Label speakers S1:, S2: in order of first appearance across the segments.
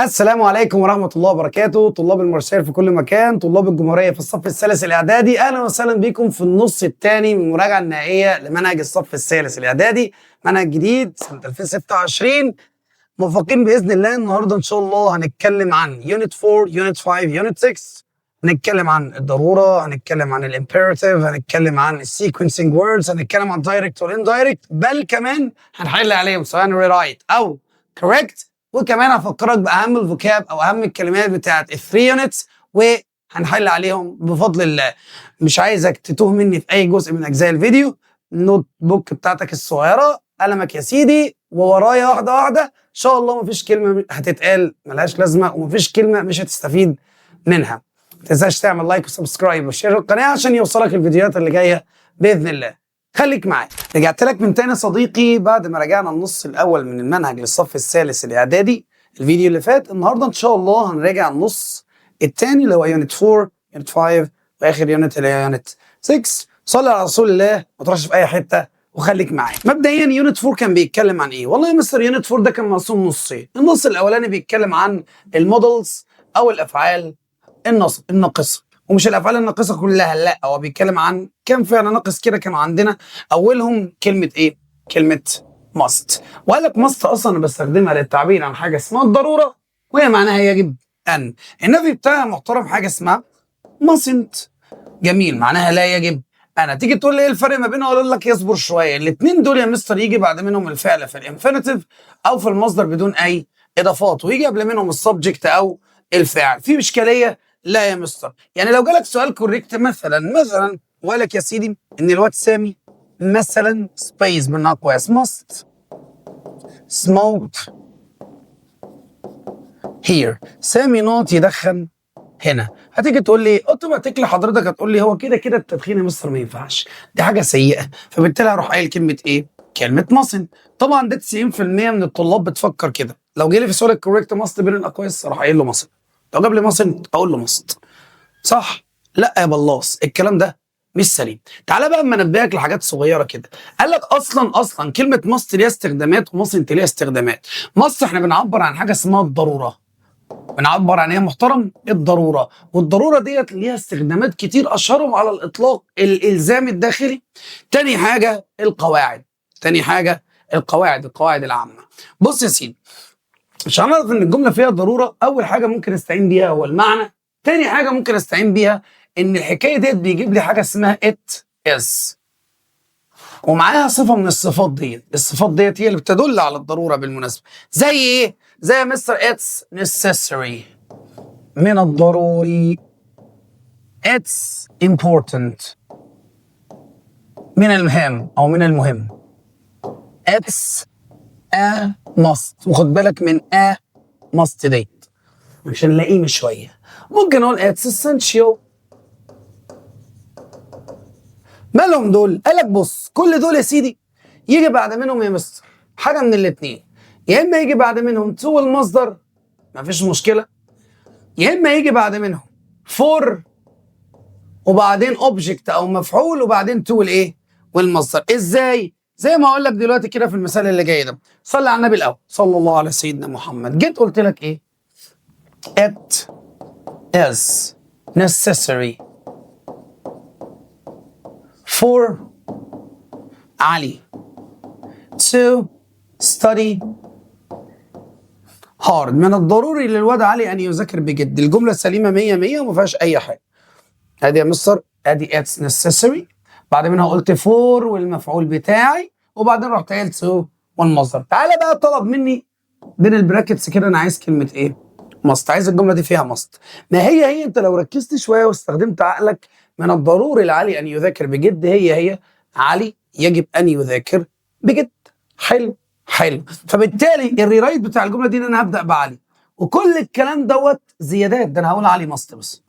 S1: السلام عليكم ورحمة الله وبركاته، طلاب المارشال في كل مكان، طلاب الجمهورية في الصف الثالث الإعدادي، أهلا وسهلا بكم في النص الثاني من المراجعة النهائية لمنهج الصف الثالث الإعدادي، منهج جديد سنة 2026. موفقين بإذن الله. النهاردة إن شاء الله هنتكلم عن unit 4، unit 5، unit 6. هنتكلم عن الضرورة، هنتكلم عن ال imperative، هنتكلم عن ال sequencing words، هنتكلم عن direct وال indirect، بل كمان هنحل عليهم سواء rewrite أو correct، وكمان هفكرك باهم ال vocab او اهم الكلمات بتاعت ال three units وهنحل عليهم بفضل الله. مش عايزك تتوه مني في اي جزء من اجزاء الفيديو. ال notebook بتاعتك الصغيره، قلمك يا سيدي، وورايا واحدة واحده. ان شاء الله مفيش كلمة هتتقال ملهاش لازمه ومفيش كلمة مش هتستفيد منها. ما تنساش تعمل like و subscribe و share القناة عشان يوصلك الفيديوهات اللي جاية باذن الله. خليك معايا. رجعت لك من تاني صديقي بعد ما رجعنا النص الاول من المنهج للصف الثالث الاعدادي الفيديو اللي فات. النهارده ان شاء الله هنراجع النص الثاني اللي هو unit 4، unit 5، واخر unit اللي هي unit 6. صلي على رسول الله، ما تروحش في اي حتة وخليك معايا. مبدئيا unit 4 كان بيتكلم عن ايه؟ والله يا مستر unit 4 ده كان مقسوم نصين. النص الاولاني بيتكلم عن ال modals او الافعال النص الناقصه، ومش الافعال الناقصة كلها، لا، هو بيتكلم عن كام فعل ناقص كده كانوا عندنا، اولهم كلمة ايه؟ كلمة must. وقال لك must اصلا انا بستخدمها للتعبير عن حاجة اسمها الضروره، وهي معناها يجب ان. النفي بتاعها محترم حاجة اسمها mustn't، جميل، معناها لا يجب. انا تيجي تقول لي ايه الفرق ما بينهم؟ اقول لك يصبر شويه. الاثنين دول يا مستر يجي بعد منهم الفعل في ال infinitive او في المصدر بدون اي اضافات، ويجي قبل منهم ال subject او الفاعل. في اشكالية؟ لا يا مستر. يعني لو جالك سؤال correct مثلا وقال لك يا سيدي ان الواد سامي مثلا space من اقواس must smoke here، سامي not يدخن هنا، هتيجي تقول لي automatically حضرتك هتقول لي هو كده كده التدخين يا مستر ما ينفعش، دي حاجة سيئه، فبالتالي هروح قايل كلمة ايه؟ كلمة mustn't. طبعا ده 90% من الطلاب بتفكر كده. لو جه لي في سؤال ال correct must بين الاقواس اروح قايل له mustn't، لو جاب لي mustn't اقول له must. صح؟ لا يا بلاص، الكلام ده مش سليم. تعالى بقى اما انبهك لحاجات صغيرة كده. قال لك اصلا كلمة must ليها استخدامات و mustn't ليها استخدامات. must احنا بنعبر عن حاجة اسمها الضروره. بنعبر عن ايه يا محترم؟ الضروره. والضرورة ديت ليها استخدامات كتير، اشهرهم على الاطلاق الالزام الداخلي. تاني حاجة القواعد. تاني حاجة القواعد، القواعد العامة. بص يا سيدي، عشان اعرف ان الجملة فيها ضروره، اول حاجة ممكن استعين بيها هو المعنى. تاني حاجة ممكن استعين بيها ان الحكاية ديت بيجيب لي حاجة اسمها it is ومعاها صفة من الصفات ديت. الصفات ديت هي اللي بتدل على الضرورة بالمناسبه. زي ايه؟ زي مستر it's necessary من الضروري، it's important من الهام او من المهم، it's a must، وخد بالك من a must ديت عشان نلاقيه شويه. ممكن اقول it's essential. مالهم دول؟ قالك بص، كل دول يا سيدي يجي بعد منهم يا مستر حاجة من الاثنين: يا اما يجي بعد منهم to المصدر، مفيش مشكله، يا اما يجي بعد منهم for وبعدين object او مفعول وبعدين to الايه؟ والمصدر. ازاي؟ زي ما اقول لك دلوقتي كده في المثال اللي جاي ده. صلي على النبي الاول، صلى الله على سيدنا محمد. جيت قلت لك ايه؟ it is necessary for علي to study hard. من الضروري للواد علي ان يذاكر بجد. الجملة سليمة 100 100 وما فيهاش اي حاجه. ادي يا مستر، ادي it's necessary، بعد منها قلت for والمفعول بتاعي، وبعدين رحت قايل to والمصدر. تعالى بقى، طلب مني بين ال brackets كده انا عايز كلمة ايه؟ must. عايز الجملة دي فيها must. ما هي هي، انت لو ركزت شوية واستخدمت عقلك، من الضروري لعلي ان يذاكر بجد هي هي علي يجب ان يذاكر بجد. حلو حلو. فبالتالي ال rewrite بتاع الجملة دي ان انا هبدا بعلي وكل الكلام دوت زيادات، ده انا هقول علي must بس.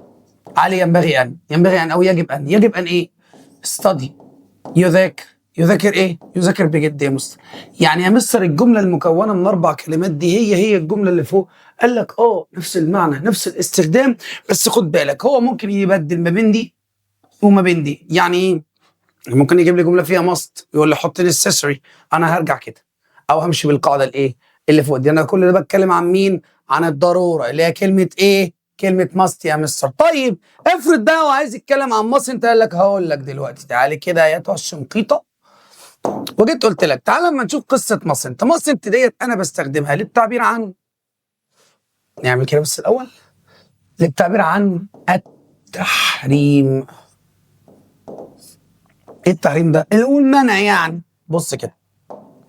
S1: علي ينبغي ان، ينبغي ان او يجب ان، يجب ان ايه؟ study يذاكر. يذاكر ايه؟ يذاكر بجد يا مستر. يعني يا مستر الجملة المكونة من اربع كلمات دي هي هي الجملة اللي فوق؟ قال لك اه، نفس المعنى نفس الاستخدام، بس خد بالك هو ممكن يبدل ما بين دي وما بين دي. يعني ايه؟ ممكن يجيب لي جملة فيها must يقول لي حط necessary، انا هرجع كده او همشي بالقاعدة الايه؟ اللي فوق دي. انا كل ده بتكلم عن مين؟ عن الضروره، اللي هي كلمة ايه؟ كلمة must يا مستر. طيب افرض بقى هو عايز يتكلم عن mustn't، قال لك هقول لك دلوقتي. تعالي كده يا الشنقيطه، وجيت قلت لك تعالى لما نشوف قصة mustn't. mustn't ديت انا بستخدمها للتعبير عن، نعمل كده بس الاول، للتعبير عن التحريم. ايه التحريم ده؟ اللي هو المنع يعني. بص كده،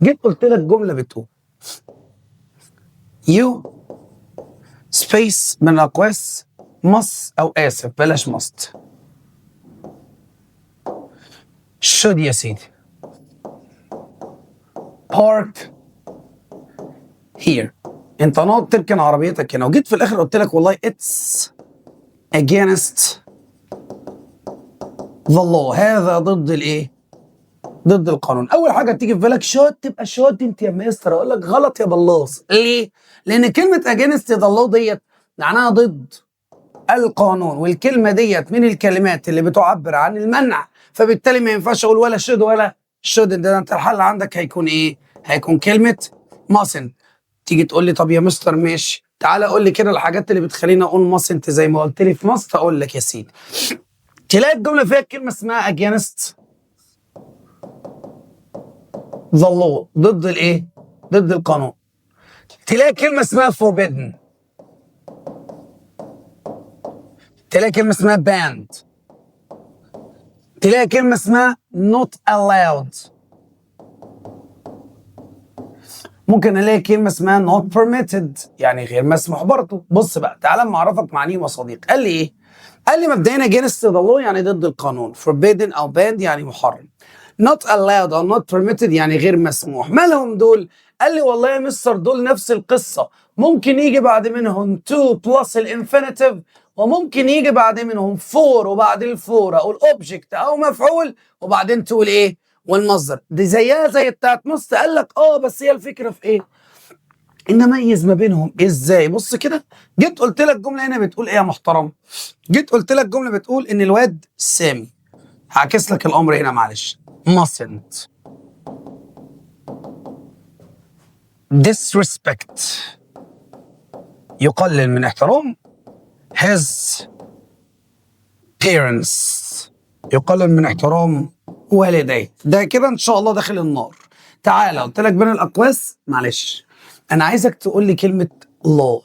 S1: جيت قلت لك جملة بتقول you space من الاقواس must، او اسف بلاش must، should يا سيدي park here. انت ناط تركن عربيتك هنا، وجيت في الاخر قلت لك والله it's against the law، هذا ضد الايه؟ ضد القانون. اول حاجة تيجي في بالك should، تبقى shouldn't يا مستر. اقول لك غلط يا بلاص. ليه؟ لان كلمة against the law ديت معناها ضد القانون، والكلمة ديت من الكلمات اللي بتعبر عن المنع، فبالتالي ما ينفعش اقول ولا should ولا shouldn't. ده انت الحل عندك هيكون ايه؟ هيكون كلمة mustn't. تيجي تقول لي طب يا مستر ماشي، تعالى قول لي كده الحاجات اللي بتخليني اقول mustn't زي ما قلت لي في must. اقول لك يا سيدي، تلاقي الجملة فيها كلمة اسمها against the law، ضد الايه؟ ضد القانون. تلاقي كلمة اسمها forbidden، تلاقي كلمة اسمها banned، تلاقي كلمة اسمها not allowed، ممكن الاقي كلمة اسمها not permitted يعني غير مسموح برضه. بص بقى، تعالى اما اعرفك معنيهم يا صديق. قال لي ايه؟ قال لي مبدئيا against the law يعني ضد القانون، forbidden او banned يعني محرم، not allowed او not permitted يعني غير مسموح. مالهم دول؟ قال لي والله يا مستر دول نفس القصة، ممكن يجي بعد منهم to plus ال infinitive، وممكن يجي بعد منهم for، وبعد ال for اقول object او مفعول، وبعدين تقول ايه؟ والمصدر. دي زيها زي بتاعت must. قال لك اه، بس هي الفكرة في ايه؟ ان اميز ما بينهم ازاي؟ بص كده، جيت قلت لك جملة هنا بتقول ايه يا محترم؟ جيت قلت لك جملة بتقول ان الواد سامي، هعكس لك الامر هنا معلش، mustn't disrespect يقلل من احترام his parents، يقلل من احترام والديه. ده كده ان شاء الله داخل النار. تعالى قلت لك بين الاقواس معلش، انا عايزك تقول لي كلمة law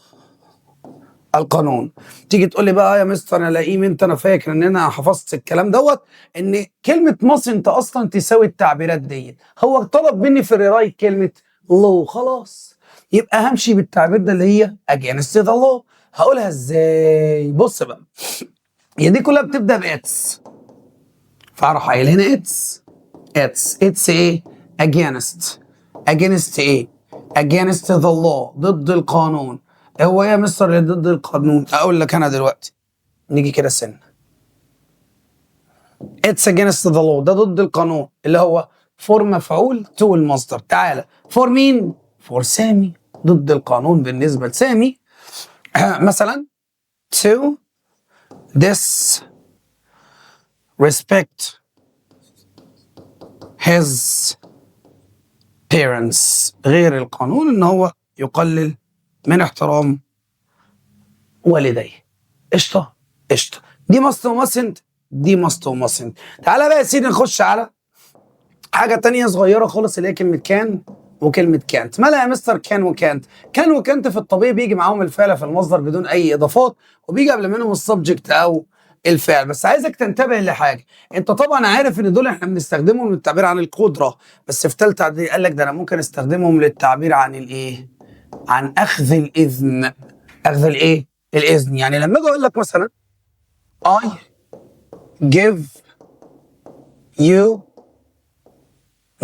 S1: القانون. تيجي تقول لي بقى يا مستر انا لاقيه انت، انا فاكر ان انا حفظت الكلام دوت، ان كلمة mustn't اصلا تساوي التعبيرات ديت. هو طلب مني في ال rewrite كلمة law، خلاص يبقى همشي بالتعبير ده اللي هي against the law. هقولها ازاي؟ بص بقى، هي دي كلها بتبدا ب it's، فاروح قايل هنا it's it's it's ايه؟ against. against ايه؟ against the law، ضد القانون. هو ايه يا مستر اللي ضد القانون؟ اقول لك انا دلوقتي، نيجي كده سنة، it's against the law ده ضد القانون، اللي هو for مفعول to المصدر. تعالى for مين؟ for سامي، ضد القانون بالنسبة لسامي. مثلا to disrespect his parents، غير القانون ان هو يقلل من احترام والديه. قشطه قشطه. دي must و mustn't، دي must و mustn't. تعالى بقى يا سيدي نخش على حاجة تانية صغيرة خالص، اللي هي كلمة كان وكلمه كانت. مالها يا مستر كان وكانت؟ كان وكانت في الطبيعي بيجي معاهم الفعل في المصدر بدون اي اضافات، وبيجي قبل منهم ال subject او الفعل. بس عايزك تنتبه لحاجة، انت طبعا عارف ان دول احنا بنستخدمهم للتعبير عن القدره، بس في ثالثة اعدادي قال لك ده انا ممكن استخدمهم للتعبير عن الايه؟ عن اخذ الاذن. اخذ الايه؟ الاذن. يعني لما اجي اقول لك مثلا I give you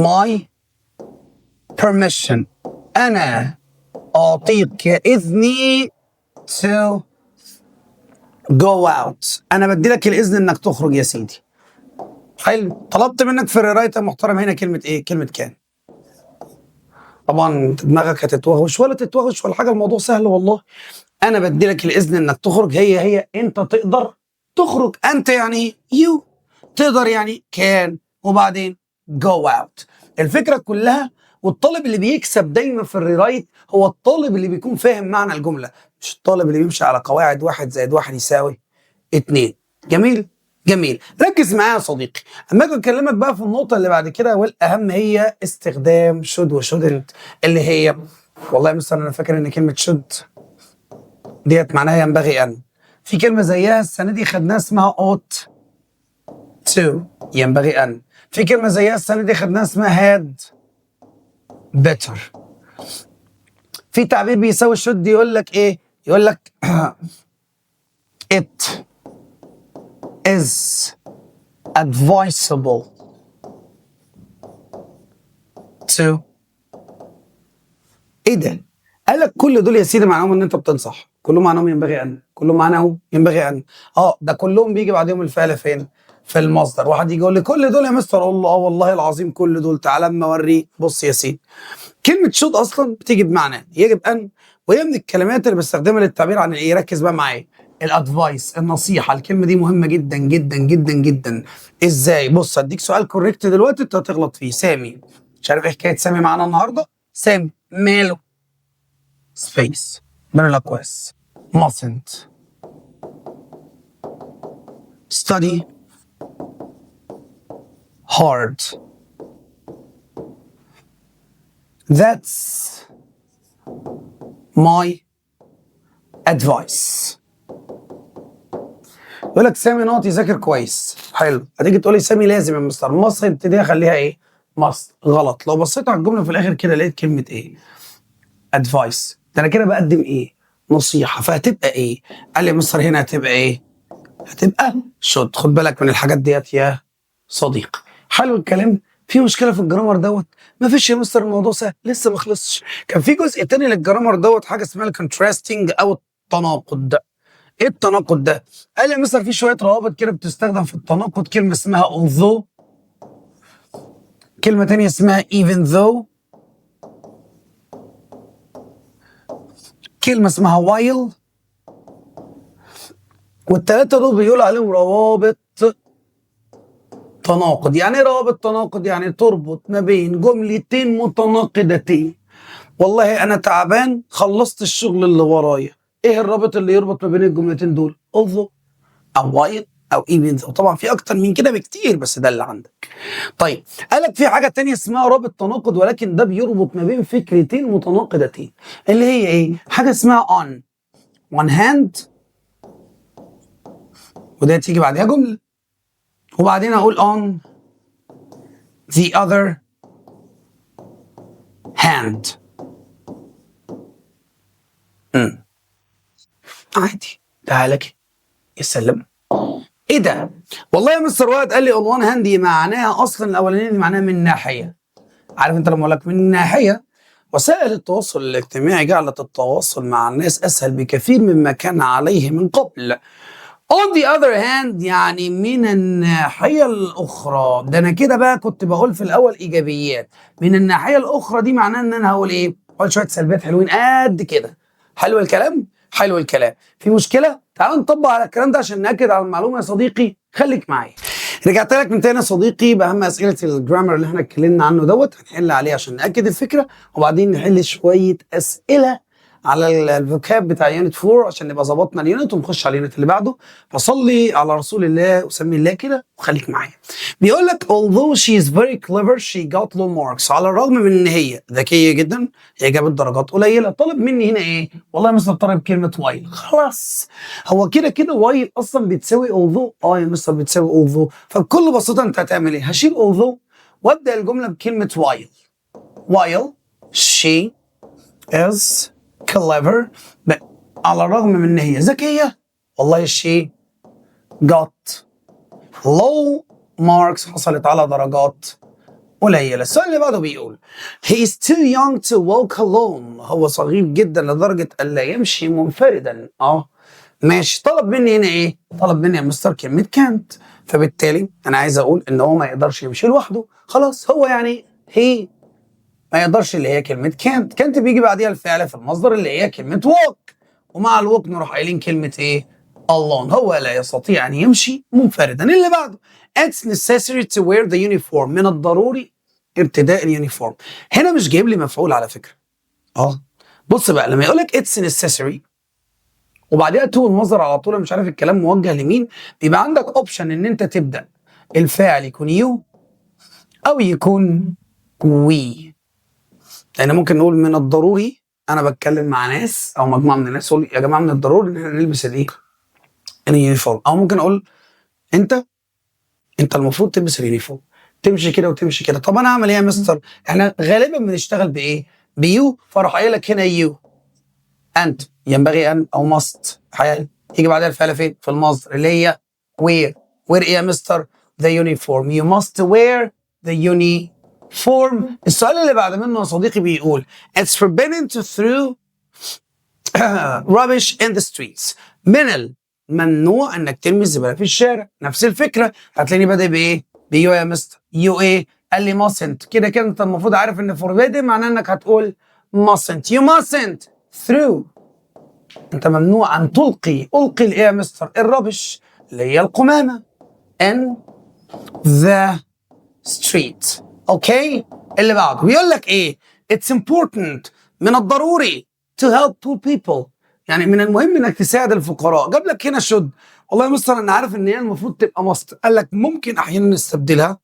S1: my permission، انا اعطيك اذني to go out، انا بدي لك الاذن انك تخرج يا سيدي. حلو. طلبت منك في ال rewrite يا محترم هنا كلمة ايه؟ كلمة can. طبعا دماغك هتتوغش، ولا تتوغش ولا حاجه، الموضوع سهل والله. انا بدي لك الاذن انك تخرج، هي هي انت تقدر تخرج، انت يعني you، تقدر يعني can، وبعدين go out. الفكرة كلها، والطالب اللي بيكسب دايما في ال rewrite هو الطالب اللي بيكون فاهم معنى الجمله، مش الطالب اللي بيمشي على قواعد 1 زائد 1 يساوي 2. جميل جميل. ركز معايا يا صديقي، اما اجي اكلمك بقى في النقطة اللي بعد كده والاهم، هي استخدام should و shouldn't، اللي هي والله يا مستر انا فاكر ان كلمة should ديت معناها ينبغي ان. في كلمة زيها السنة دي خدناها اسمها ought to، ينبغي ان. في كلمة زيها السنة دي خدناها اسمها had better. في تعبير بيساوي should، يقول لك ايه؟ يقول لك it is advisable to. ايه ده؟ قال لك كل دول يا سيدي معناهم ان انت بتنصح، كلهم معناهم ينبغي ان، كلهم معناه ينبغي ان. ده كلهم بيجي بعدهم الفعل فين؟ في المصدر. واحد يجي يقول لي كل دول يا مستر؟ اقول له اه والله العظيم كل دول. تعالى اما اوريك. بص يا سيدي، كلمة should اصلا بتيجي بمعنى يجب ان، وهي من الكلمات اللي بستخدمها للتعبير عن الايه؟ ركز بقى معايا، ال advice، النصيحه. الكلمة دي مهمة جدا جدا جدا جدا. ازاي؟ بص، هديك سؤال correct دلوقتي انت هتغلط فيه. سامي، مش عارف ايه حكاية سامي معانا النهارده. سامي ماله؟ space بين الاقواس mustn't study hard. That's my advice. يقول لك سامي نقط يذاكر كويس. حلو. هتيجي تقول لي سامي لازم يا مستر، mustn't دي اخليها ايه؟ must. غلط. لو بصيت على الجملة في الاخر كده لقيت كلمة ايه؟ advice. ده انا كده بقدم ايه؟ نصيحه. فهتبقى ايه؟ قال لي يا مستر هنا هتبقى ايه؟ هتبقى should. خد بالك من الحاجات ديت يا صديق. حلو الكلام. في مشكلة في ال grammar دوت؟ ما فيش يا مستر، الموضوع سهل. لسه ما خلصش، كان في جزء تاني لل grammar دوت، حاجة اسمها ال contrasting او التناقض. ايه التناقض ده؟ قال يا مستر في شوية روابط كده بتستخدم في التناقض، كلمة اسمها although، كلمة تانية اسمها even though، كلمة اسمها while، والتلاتة دول بيقولوا عليهم روابط تناقض. يعني ايه روابط تناقض؟ يعني تربط ما بين جملتين متناقضتين. والله انا تعبان، خلصت الشغل اللي ورايا. ايه الرابط اللي يربط ما بين الجملتين دول؟ although او while او even though. طبعا في اكتر من كده بكتير، بس ده اللي عندك. طيب، قالك في حاجة تانية اسمها رابط تناقض، ولكن ده بيربط ما بين فكرتين متناقضتين، اللي هي ايه؟ حاجة اسمها on one hand، وده تيجي بعديها جمله، وبعدين اقول on the other hand. عادي، تعالى كده، يا سلام، ايه ده؟ والله يا مستر وائل قال لي on one hand معناها اصلا الاولانية دي معناها من ناحيه. عارف انت لما اقول لك من ناحية وسائل التواصل الاجتماعي جعلت التواصل مع الناس اسهل بكثير مما كان عليه من قبل. On the other hand يعني من الناحية الأخرى. ده أنا كده بقى كنت بقول في الأول إيجابيات، من الناحية الأخرى دي معناها إن أنا هقول إيه؟ هقول شوية سلبيات حلوين قد كده. حلو الكلام؟ حلو الكلام. في مشكلة؟ تعال نطبق على الكلام ده عشان نأكد على المعلومة يا صديقي. خليك معايا. رجعت لك من تاني يا صديقي بأهم أسئلة ال grammar اللي احنا اتكلمنا عنه دوت. هنحل عليه عشان نأكد الفكرة، وبعدين نحل شوية أسئلة على ال vocab بتاع unit 4 عشان نبقى ظبطنا ال unit ونخش على ال unit اللي بعده. فصلي على رسول الله وسمي الله كده وخليك معايا. بيقول لك although she is very clever she got low marks. على الرغم من ان هي ذكية جدا هي جابت درجات قليله. طلب مني هنا ايه؟ والله مستر طالب كلمة while. خلاص، هو كده كده while اصلا بتساوي although. اه يا مستر بتساوي although. فبكل بساطة انت هتعمل ايه؟ هشيل although وابدا الجملة بكلمه while. while she is clever، على الرغم من ان هي ذكية والله she got low marks، حصلت على درجات قليلة. السؤال اللي بعده بيقول he is too young to walk alone. هو صغير جدا لدرجة ألا يمشي منفردا. ماشي. طلب مني هنا ايه؟ طلب مني يا مستر كلمة can't. فبالتالي انا عايز اقول ان هو ما يقدرش يمشي لوحده. خلاص، هو يعني he ما يقدرش، اللي هي كلمة can't. can't بيجي بعديها الفعل في المصدر اللي هي كلمة walk، ومع ال walk نروح قايلين كلمة ايه؟ alone. هو لا يستطيع أن يمشي منفردا. اللي بعده it's necessary to wear the uniform. من الضروري ارتداء ال uniform. هنا مش جايب لي مفعول على فكره. بص بقى، لما يقول لك it's necessary وبعديها to المصدر على طول، مش عارف الكلام موجه لمين، بيبقى عندك option ان انت تبدا الفاعل يكون you او يكون we. لان ممكن نقول من الضروري، انا بتكلم مع ناس او مجموعة من الناس، اقول يا جماعة من الضروري ان احنا نلبس الايه؟ ال uniform. او ممكن اقول انت المفروض تلبس ال uniform. تمشي كده وتمشي كده. طب انا اعمل ايه يا مستر؟ احنا غالبا بنشتغل بايه؟ ب you. فاروح قايل لك هنا you، انت ينبغي ان او must، يجي بعدها الفعل فين؟ في المصدر، اللي هي wear. wear ايه يا مستر؟ the uniform. you must wear the uniform. السؤال اللي بعد منه يا صديقي بيقول it's forbidden to throw rubbish in the streets. من الممنوع انك ترمي الزبالة في الشارع. نفس الفكره، هتلاقيني بادئ بايه؟ ب you يا مستر. you ايه؟ قال لي mustn't. كده كده انت المفروض عارف ان forbidden معناه انك هتقول mustn't. you mustn't throw، انت ممنوع ان تلقي. القي الايه يا مستر؟ ال rubbish اللي هي القمامة in the street. okay، اللي بعده بيقول لك ايه؟ it's important، من الضروري، to help poor people، يعني من المهم انك تساعد الفقراء. جاب لك هنا should. والله يا مستر انا عارف ان هي المفروض تبقى must. قال لك ممكن احيانا نستبدلها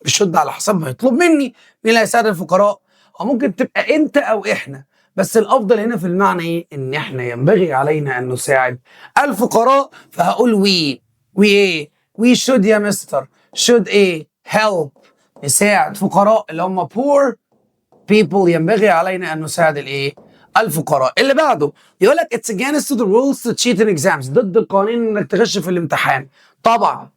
S1: ب should على حسب ما يطلب مني. مين اللي هيساعد الفقراء؟ او ممكن تبقى انت او احنا، بس الافضل هنا في المعنى ايه؟ ان احنا ينبغي علينا ان نساعد الفقراء. فهقول we. we ايه؟ we should يا مستر. should ايه؟ help، نساعد فقراء اللي هم poor people. ينبغي علينا ان نساعد الايه؟ الفقراء. اللي بعده يقول لك it's against the rules to cheat in exams، ضد القوانين انك تغش في الامتحان. طبعا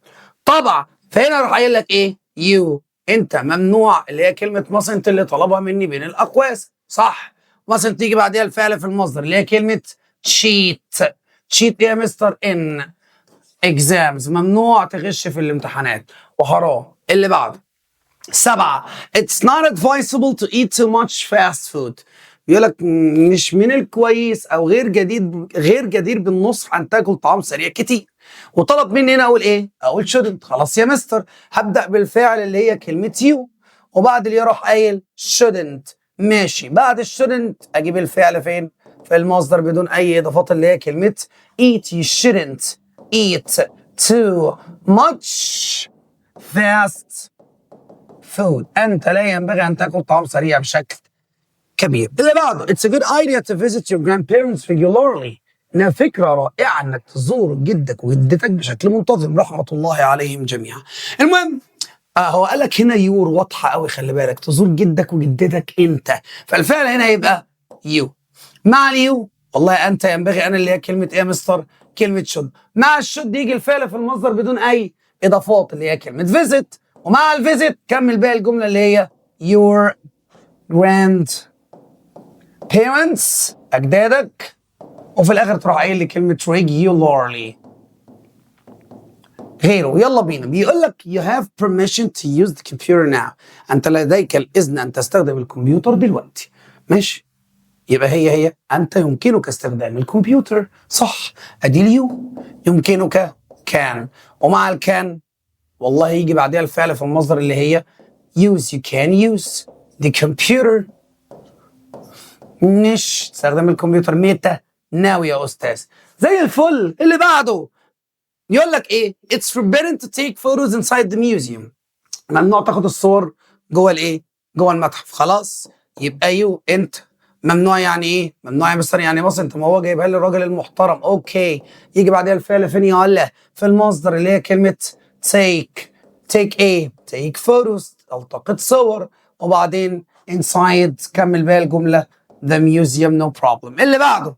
S1: طبعا. فهنا راح قايل لك ايه؟ you، انت ممنوع، اللي هي كلمة mustn't اللي طلبها مني بين الاقواس، صح؟ mustn't تيجي بعديها الفعل في المصدر اللي هي كلمة cheat. cheat ايه يا مستر؟ in exams. ممنوع تغش في الامتحانات وحرام. اللي بعده 7، It's not advisable to eat too much fast food. بيقول لك مش من الكويس او غير جديد، غير جدير بالنصح ان تاكل طعام سريع كتير. وطلب مني هنا اقول ايه؟ اقول shouldn't. خلاص يا مستر، هبدا بالفاعل اللي هي كلمة you، وبعد اللي اروح قايل shouldn't. ماشي، بعد ال shouldn't اجيب الفعل فين؟ في المصدر بدون اي اضافات، اللي هي كلمة eat. you shouldn't eat too much fast food. انت لا ينبغي ان تاكل طعام سريع بشكل كبير. اللي بعده it's a good idea to visit your grandparents regularly، انها فكرة رائعة انك تزور جدك وجدتك بشكل منتظم، رحمه الله عليهم جميعا. المهم هو قال لك هنا your، واضحة قوي، خلي بالك، تزور جدك وجدتك انت، فالفعل هنا يبقى you. مع ال you والله انت ينبغي انا، اللي هي كلمة ايه يا مستر؟ كلمة should. مع ال should يجي الفعل في المصدر بدون اي اضافات اللي هي كلمة visit، ومع ال visit كمل باقي الجملة اللي هي your grand parents، اجدادك، وفي الاخر تروح قايل لي كلمة regularly. غيره، يلا بينا. بيقول لك you have permission to use the computer now، انت لديك الاذن ان تستخدم الكمبيوتر دلوقتي. ماشي، يبقى هي هي انت يمكنك استخدام الكمبيوتر، صح؟ ادي ال you، يمكنك can، ومع ال can والله يجي بعديها الفعل في المصدر اللي هي use. you can use the computer، مش تستخدم الكمبيوتر متى؟ now يا استاذ. زي الفل. اللي بعده يقول لك ايه؟ it's forbidden to take photos inside the museum، ممنوع تاخد الصور جوه الايه؟ جوه المتحف. خلاص، يبقى you، انت ممنوع يعني ايه؟ ممنوع يا مستر يعني mustn't، ما هو جايبها لي الراجل المحترم. okay، يجي بعدها الفعل فين يا ولا؟ في المصدر، اللي هي كلمة take. take ايه؟ take photos، التقط صور، وبعدين inside كمل باقي الجملة the museum، no problem. اللي بعده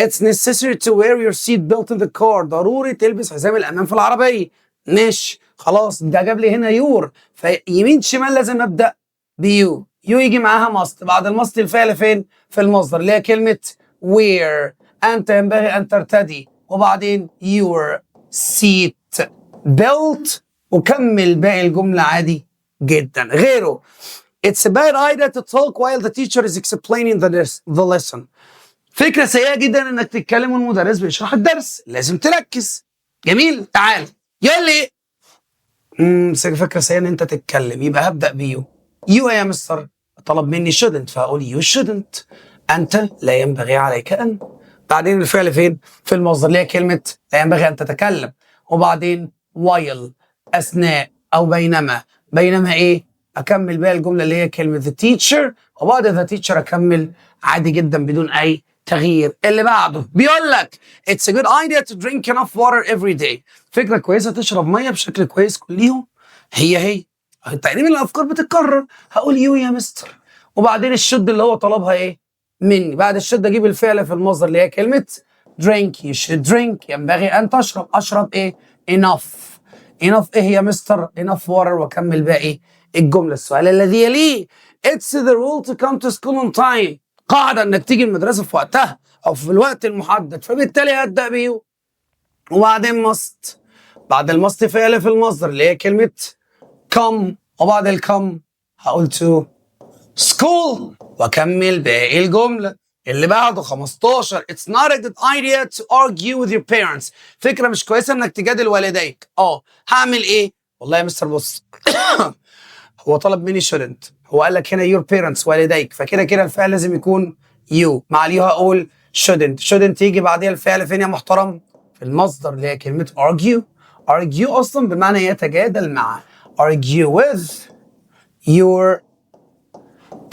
S1: It's necessary to wear your seat belt in the car، ضروري تلبس حزام الأمان في العربية. ماشي، خلاص، ده جاب لي هنا your، فيمين شمال لازم أبدأ ب you. you يجي معاها must، بعد ال must الفعل فين؟ في المصدر، اللي هي كلمة wear. أنت ينبغي أن ترتدي، وبعدين your seat belt، وكمل باقي الجملة عادي جدا. غيره It's a bad idea to talk while the teacher is explaining the lesson. فكرة سيئة جدا انك تتكلم والمدرس بيشرح الدرس، لازم تركز. جميل، تعال يقول لي فكرة سيئة ان انت تتكلم، يبقى هبدأ ب you. you يا مستر، طلب مني shouldn't، فهقول you shouldn't، انت لا ينبغي عليك ان. بعدين الفعل فين؟ في المصدر، اللي هي كلمة لا ينبغي ان تتكلم. وبعدين while اثناء او بينما. بينما ايه؟ اكمل بقى الجملة اللي هي كلمة the teacher، وبعد the teacher اكمل عادي جدا بدون اي تغيير. اللي بعده بيقول لك it's a good idea to drink enough water every day، فكرة كويسة تشرب مية بشكل كويس كل يوم. هي هي تقريبا، الافكار بتتكرر. هقول you يا مستر، وبعدين ال should اللي هو طلبها ايه مني. بعد ال should اجيب الفعل في المصدر اللي هي كلمة drink. you should drink، ينبغي ان تشرب. اشرب ايه؟ enough. enough ايه يا مستر؟ enough water، واكمل باقي الجمله. السؤال الذي يليه: it's the rule to come to school on time، قاعدة انك تيجي المدرسة في وقتها او في الوقت المحدد، فبالتالي هبدا ب you وبعدين must. بعد ال must فعل في المصدر اللي هي كلمة come، وبعد ال come هقول to school واكمل باقي الجمله. اللي بعده 15: It's not a good idea to argue with your parents، فكرة مش كويسة انك تجادل والديك. هعمل ايه؟ والله يا مستر بص، هو طلب مني shouldn't، هو قال لك هنا your parents والديك، فكده كده الفعل لازم يكون you. مع ال you هقول shouldn't. shouldn't يجي بعديها الفعل فين يا محترم؟ في المصدر، اللي هي كلمة argue. argue أصلا بمعنى يتجادل مع. argue with your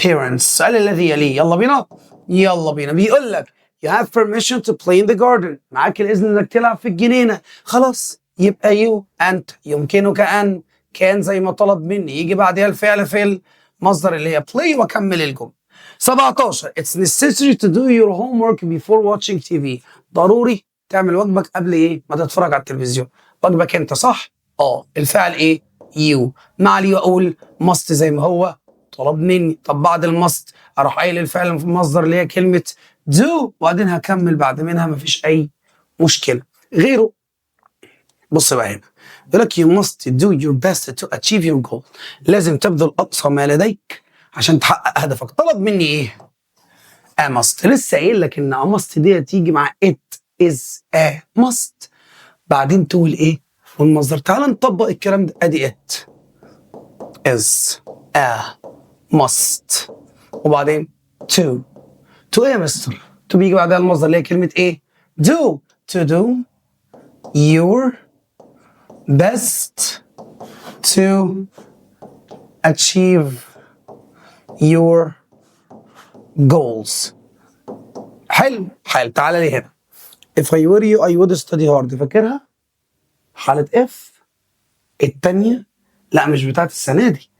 S1: parents. السؤال الذي يليه، يلا بينا يلا بينا، بيقول لك you have permission to play in the garden، معاك الإذن إنك تلعب في الجنينة. خلاص، يبقى you أنت، يمكنك أن، can زي ما طلب مني، يجي بعديها الفعل في المصدر اللي هي play، واكمل الجمله. 17: It's necessary to do your homework before watching TV، ضروري تعمل واجبك قبل ايه ما تتفرج على التلفزيون. واجبك انت، صح؟ اه، الفعل ايه؟ you. مع ال you اقول must زي ما هو طلب مني. طب بعد ال must اروح قايل الفعل في المصدر اللي هي كلمة do، وبعدين هكمل بعد منها، مفيش اي مشكله. غيره، بص بقى هنا، يقول لك you must do your best to achieve your goal، لازم تبذل اقصى ما لديك عشان تحقق هدفك. طلب مني ايه؟ a must. لسه قايل لك ان a must دي تيجي مع it is a must، بعدين تقول ايه والمصدر. تعال نطبق الكلام ده. ادي it is a must، وبعدين to. to ايه يا مستر؟ to بيجي بعدها المصدر اللي هي كلمة ايه؟ do. to do your best to achieve your goals. حلو حلو. تعالى لي هنا: if I were you I would study hard. فاكرها؟ حالة if التانية. لا، مش بتاعت السنة دي،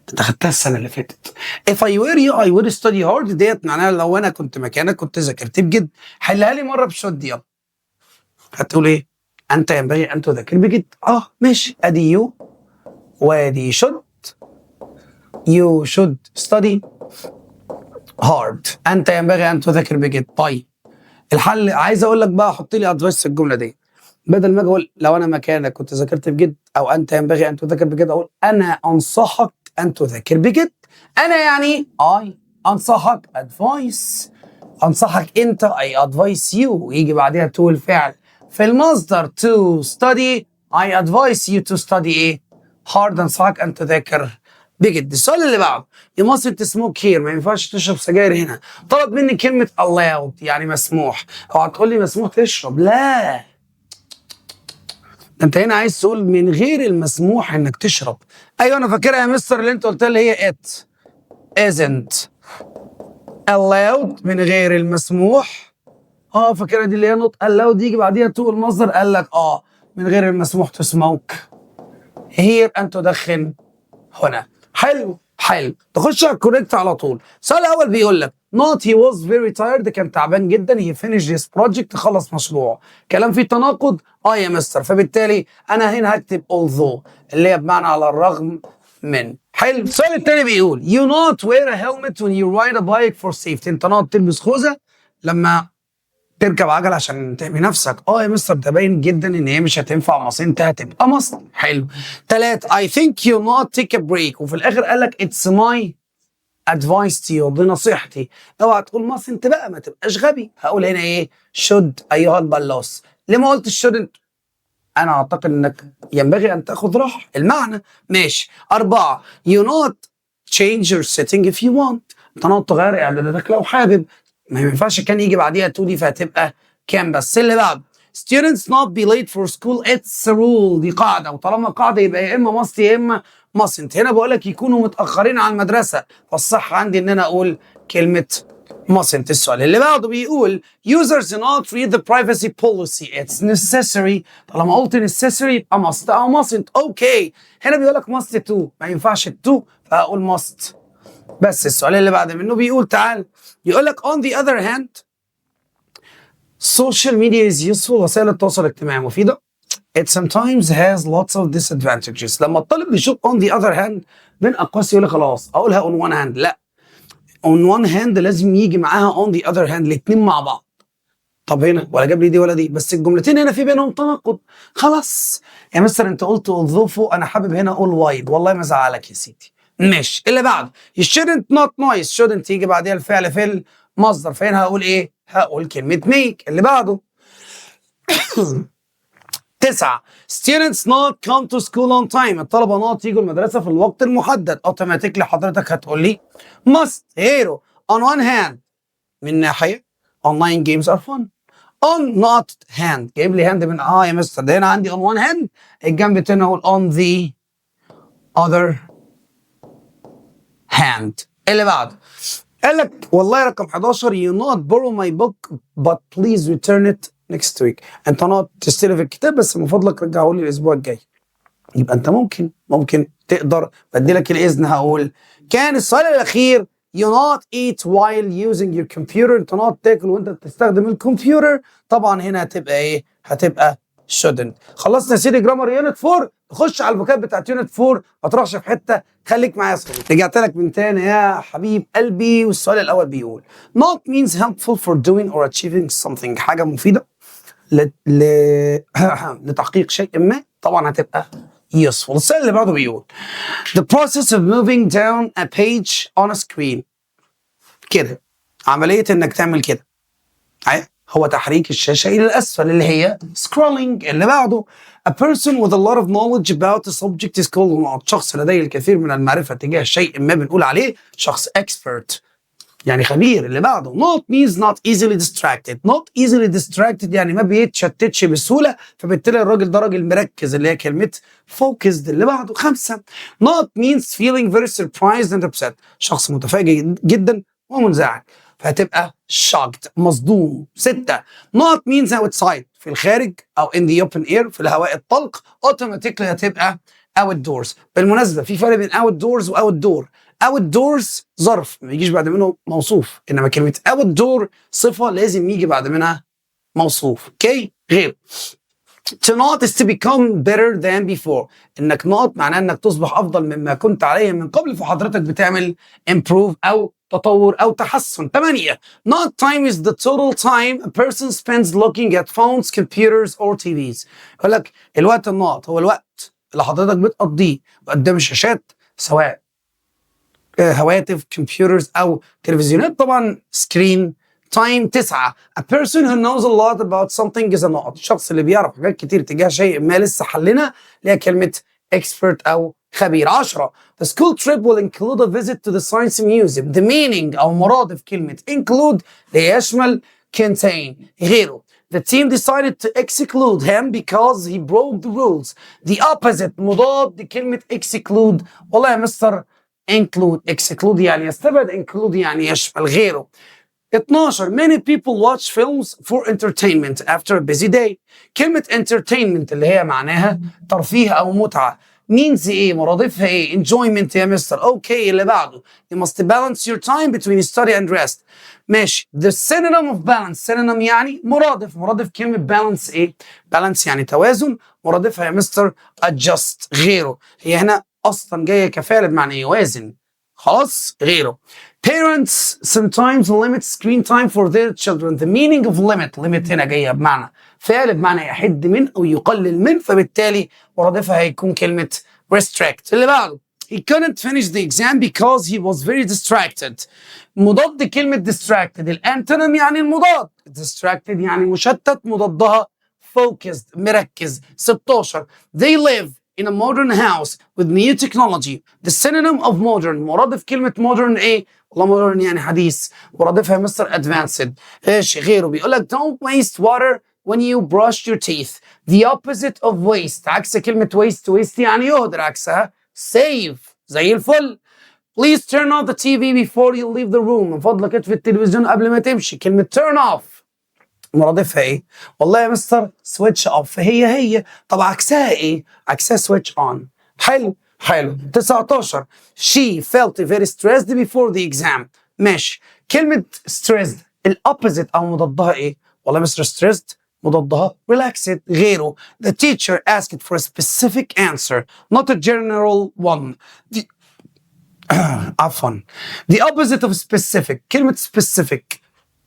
S1: انت خدتها السنة اللي فاتت. if I were you I would study hard ديت معناها لو انا كنت مكانك كنت ذاكرت بجد. حلها لي مرة ب should، يلا. هتقول ايه؟ انت ينبغي ان تذاكر بجد. اه ماشي، ادي you وادي should. you should study hard، انت ينبغي ان تذاكر بجد. طيب الحل، عايز اقول لك بقى حط لي advice في الجملة دي. بدل ما اجي اقول لو انا مكانك كنت ذاكرت بجد او انت ينبغي ان تذاكر بجد، اقول انا انصحك ان تذاكر بجد. انا يعني I، انصحك advise، انصحك انت I advise you، يجي بعديها to الفعل في المصدر to study. I advise you to study ايه؟ hard. انصحك ان تذاكر بجد. السؤال اللي بعده: you mustn't smoke here، ما ينفعش تشرب سجاير هنا. طلب مني كلمة allowed يعني مسموح. اوعى تقول لي مسموح تشرب، لا، ده انت هنا عايز تقول من غير المسموح انك تشرب. ايوه، انا فاكرها يا مستر، اللي انت قلتها اللي هي it isn't allowed، من غير المسموح. فاكرها دي اللي هي not allowed يجي بعديها to المصدر. قال لك من غير المسموح to smoke here، ان تدخن هنا. حلو حلو. تخش على ال correct على طول. السؤال الاول بيقول لك not he was very tired، كان تعبان جدا، he finished his project، خلص مشروعه. كلام فيه تناقض؟ اه يا مستر، فبالتالي انا هنا هكتب although اللي هي بمعنى على الرغم من. حلو. السؤال الثاني بيقول you not wear a helmet when you ride a bike for safety، انت not تلبس خوذه لما تركب عجل عشان تحمي نفسك. اه يا مستر، ده باين جدا ان هي مش هتنفع mustn't، هتبقى must. حلو. تلات: I think you not take a break، وفي الاخر قال لك it's my advice to you، دي نصيحتي. اوعى تقول mustn't بقى، ما تبقاش غبي. هقول هنا ايه؟ should ايها البلاص. ليه ما قلتش shouldn't؟ انا اعتقد انك ينبغي ان تاخذ راحه، المعنى ماشي. اربعه: you not change your setting if you want. انت نقط تغير اعداداتك لو حابب. ما ينفعش can يجي بعديها to دي، فهتبقى can بس. اللي بعده: students not be late for school، it's a rule. دي قاعدة، وطالما قاعدة يبقى يا اما must يا اما mustn't. هنا بقول لك يكونوا متأخرين على المدرسة، فالصح عندي ان انا اقول كلمة mustn't. السؤال اللي بعده بيقول: users not read the privacy policy، it's necessary. طالما قلت necessary يبقى must او mustn't. okay، هنا بيقول لك must to، ما ينفعش to، فهقول must بس. السؤال اللي بعد منه بيقول، تعال، يقول لك: on the other hand، social media is useful. وسائل التواصل الاجتماعي مفيدة. it sometimes has lots of disadvantages. لما الطالب بيشوف on the other hand بين اقواس يقول لي خلاص اقولها on one hand. لا، on one hand لازم يجي معاها on the other hand، الاثنين مع بعض. طب هنا ولا جاب لي دي ولا دي، بس الجملتين هنا في بينهم تناقض. خلاص يا مستر، انت قلت although فوق، انا حابب هنا اقول while. والله ما زعلك يا سيدي، ماشي. اللي بعده: you shouldn't not noise. shouldn't يجي بعديها الفعل في المصدر، فهنا هقول ايه؟ هقول كلمة make. اللي بعده 9: students not come to school on time. الطلبة not يجوا المدرسة في الوقت المحدد. automatically حضرتك هتقول لي must. غيره: on one hand، من ناحية، online games are fun. on not hand، جايب لي hand من يا مستر ده هنا عندي on one hand، الجنب التاني اقول on the other hand. اللي بعده قال لك والله رقم 11: you not borrow my book، but please return it next week. انت not تستلف الكتاب، بس من فضلك رجعه لي الاسبوع الجاي. يبقى انت ممكن تقدر، بدي لك الاذن، هقول can. السؤال الاخير: you not eat while using your computer. انت not تاكل وانت بتستخدم الكمبيوتر. طبعا هنا هتبقى ايه؟ هتبقى shouldn't. خلصنا يا سيدي grammar unit 4، نخش على ال vocab بتاعت unit 4. ما تروحش في حته، خليك معايا يا صديقي. رجعت لك من تاني يا حبيب قلبي. والسؤال الاول بيقول: not means helpful for doing or achieving something. حاجه مفيده لتحقيق شيء ما، طبعا هتبقى useful. السؤال اللي بعده بيقول: the process of moving down a page on a screen. كده عملية انك تعمل كده هو تحريك الشاشة إلى الأسفل، اللي هي scrolling. اللي بعده: a person with a lot of knowledge about the subject is called not. شخص لديه الكثير من المعرفة تجاه شيء ما بنقول عليه شخص expert، يعني خبير. اللي بعده: not means not easily distracted. not easily distracted يعني ما بيتشتتش بسهولة، فبالتالي الراجل ده راجل مركز، اللي هي كلمة focused. اللي بعده 5: not means feeling very surprised and upset. شخص متفاجئ جدا ومنزعج، فهتبقى shocked، مصدوم. 6: not means outside، في الخارج، أو in the open air، في الهواء الطلق. automatically هتبقى outdoors. بالمناسبة، في فرق بين outdoors و outdoor. outdoors ظرف ما يجيش بعد منه موصوف، انما كلمه outdoor صفه لازم يجي بعد منها موصوف. okay، غير: to not is to become better than before. انك not معناه انك تصبح افضل مما كنت عليه من قبل، فحضرتك بتعمل improve او تطور او تحسن. 8: not time is the total time a person spends looking at phones، computers or TVs. يقول لك الوقت النقط هو الوقت اللي حضرتك بتقضيه قدام الشاشات، سواء هواتف، computers او تلفزيونات، طبعا screen time. 9: a person who knows a lot about something is a not. الشخص اللي بيعرف حاجات كتير تجاه شيء ما، لسه حلنا، اللي هي كلمة expert أو خبير. 10: the school trip will include a visit to the science museum. the meaning أو مرادف كلمة include اللي يشمل contain. غيره: The team decided to exclude him because he broke the rules. The opposite، مضاد كلمة exclude، والله يا مستر include. exclude يعني يستبعد، include يعني يشمل. غيره: 12: many people watch films for entertainment after a busy day. كلمة entertainment اللي هي معناها ترفيه أو متعة means ايه؟ مرادفها ايه؟ enjoyment يا مستر. okay، اللي بعده: you must balance your time between study and rest. ماشي، the synonym of balance، synonym يعني مرادف، مرادف كلمة balance ايه؟ balance يعني توازن، مرادفها يا مستر adjust. غيره: هي هنا اصلا جايه كفعل بمعنى يوازن. خلاص، غيره: parents sometimes limit screen time for their children. the meaning of limit، limit هنا جايه بمعنى فعل بمعنى يحد من او يقلل من، فبالتالي مرادفها هيكون كلمه restrict. اللي بعده: he couldn't finish the exam because he was very distracted. مضاد كلمة distracted، ال antonym يعني المضاد، distracted يعني مشتت، مضادها focused، مركز. 16: they live in a modern house with new technology. The synonym of modern، مرادف كلمة modern ايه؟ والله modern يعني حديث، مرادفها مستر advanced. ايش غيره؟ بيقول لك don't waste water when you brush your teeth. The opposite of waste، عكس كلمة waste، waste يعني يهدر، عكسها save. زي الفل. Please turn off the TV before you leave the room. من فضلك اطفي التلفزيون قبل ما تمشي. كلمة turn off مرادفها ايه؟ والله يا مستر switch off، هي هي. طب عكسها ايه؟ عكسها switch on. حلو حلو. 19 she felt very stressed before the exam. ماشي، كلمة stressed ال opposite او مضادها ايه؟ والله يا مستر stressed مضادها relaxed. غيره. the teacher asked for a specific answer, not a general one. the عفوا، the opposite of specific، كلمة specific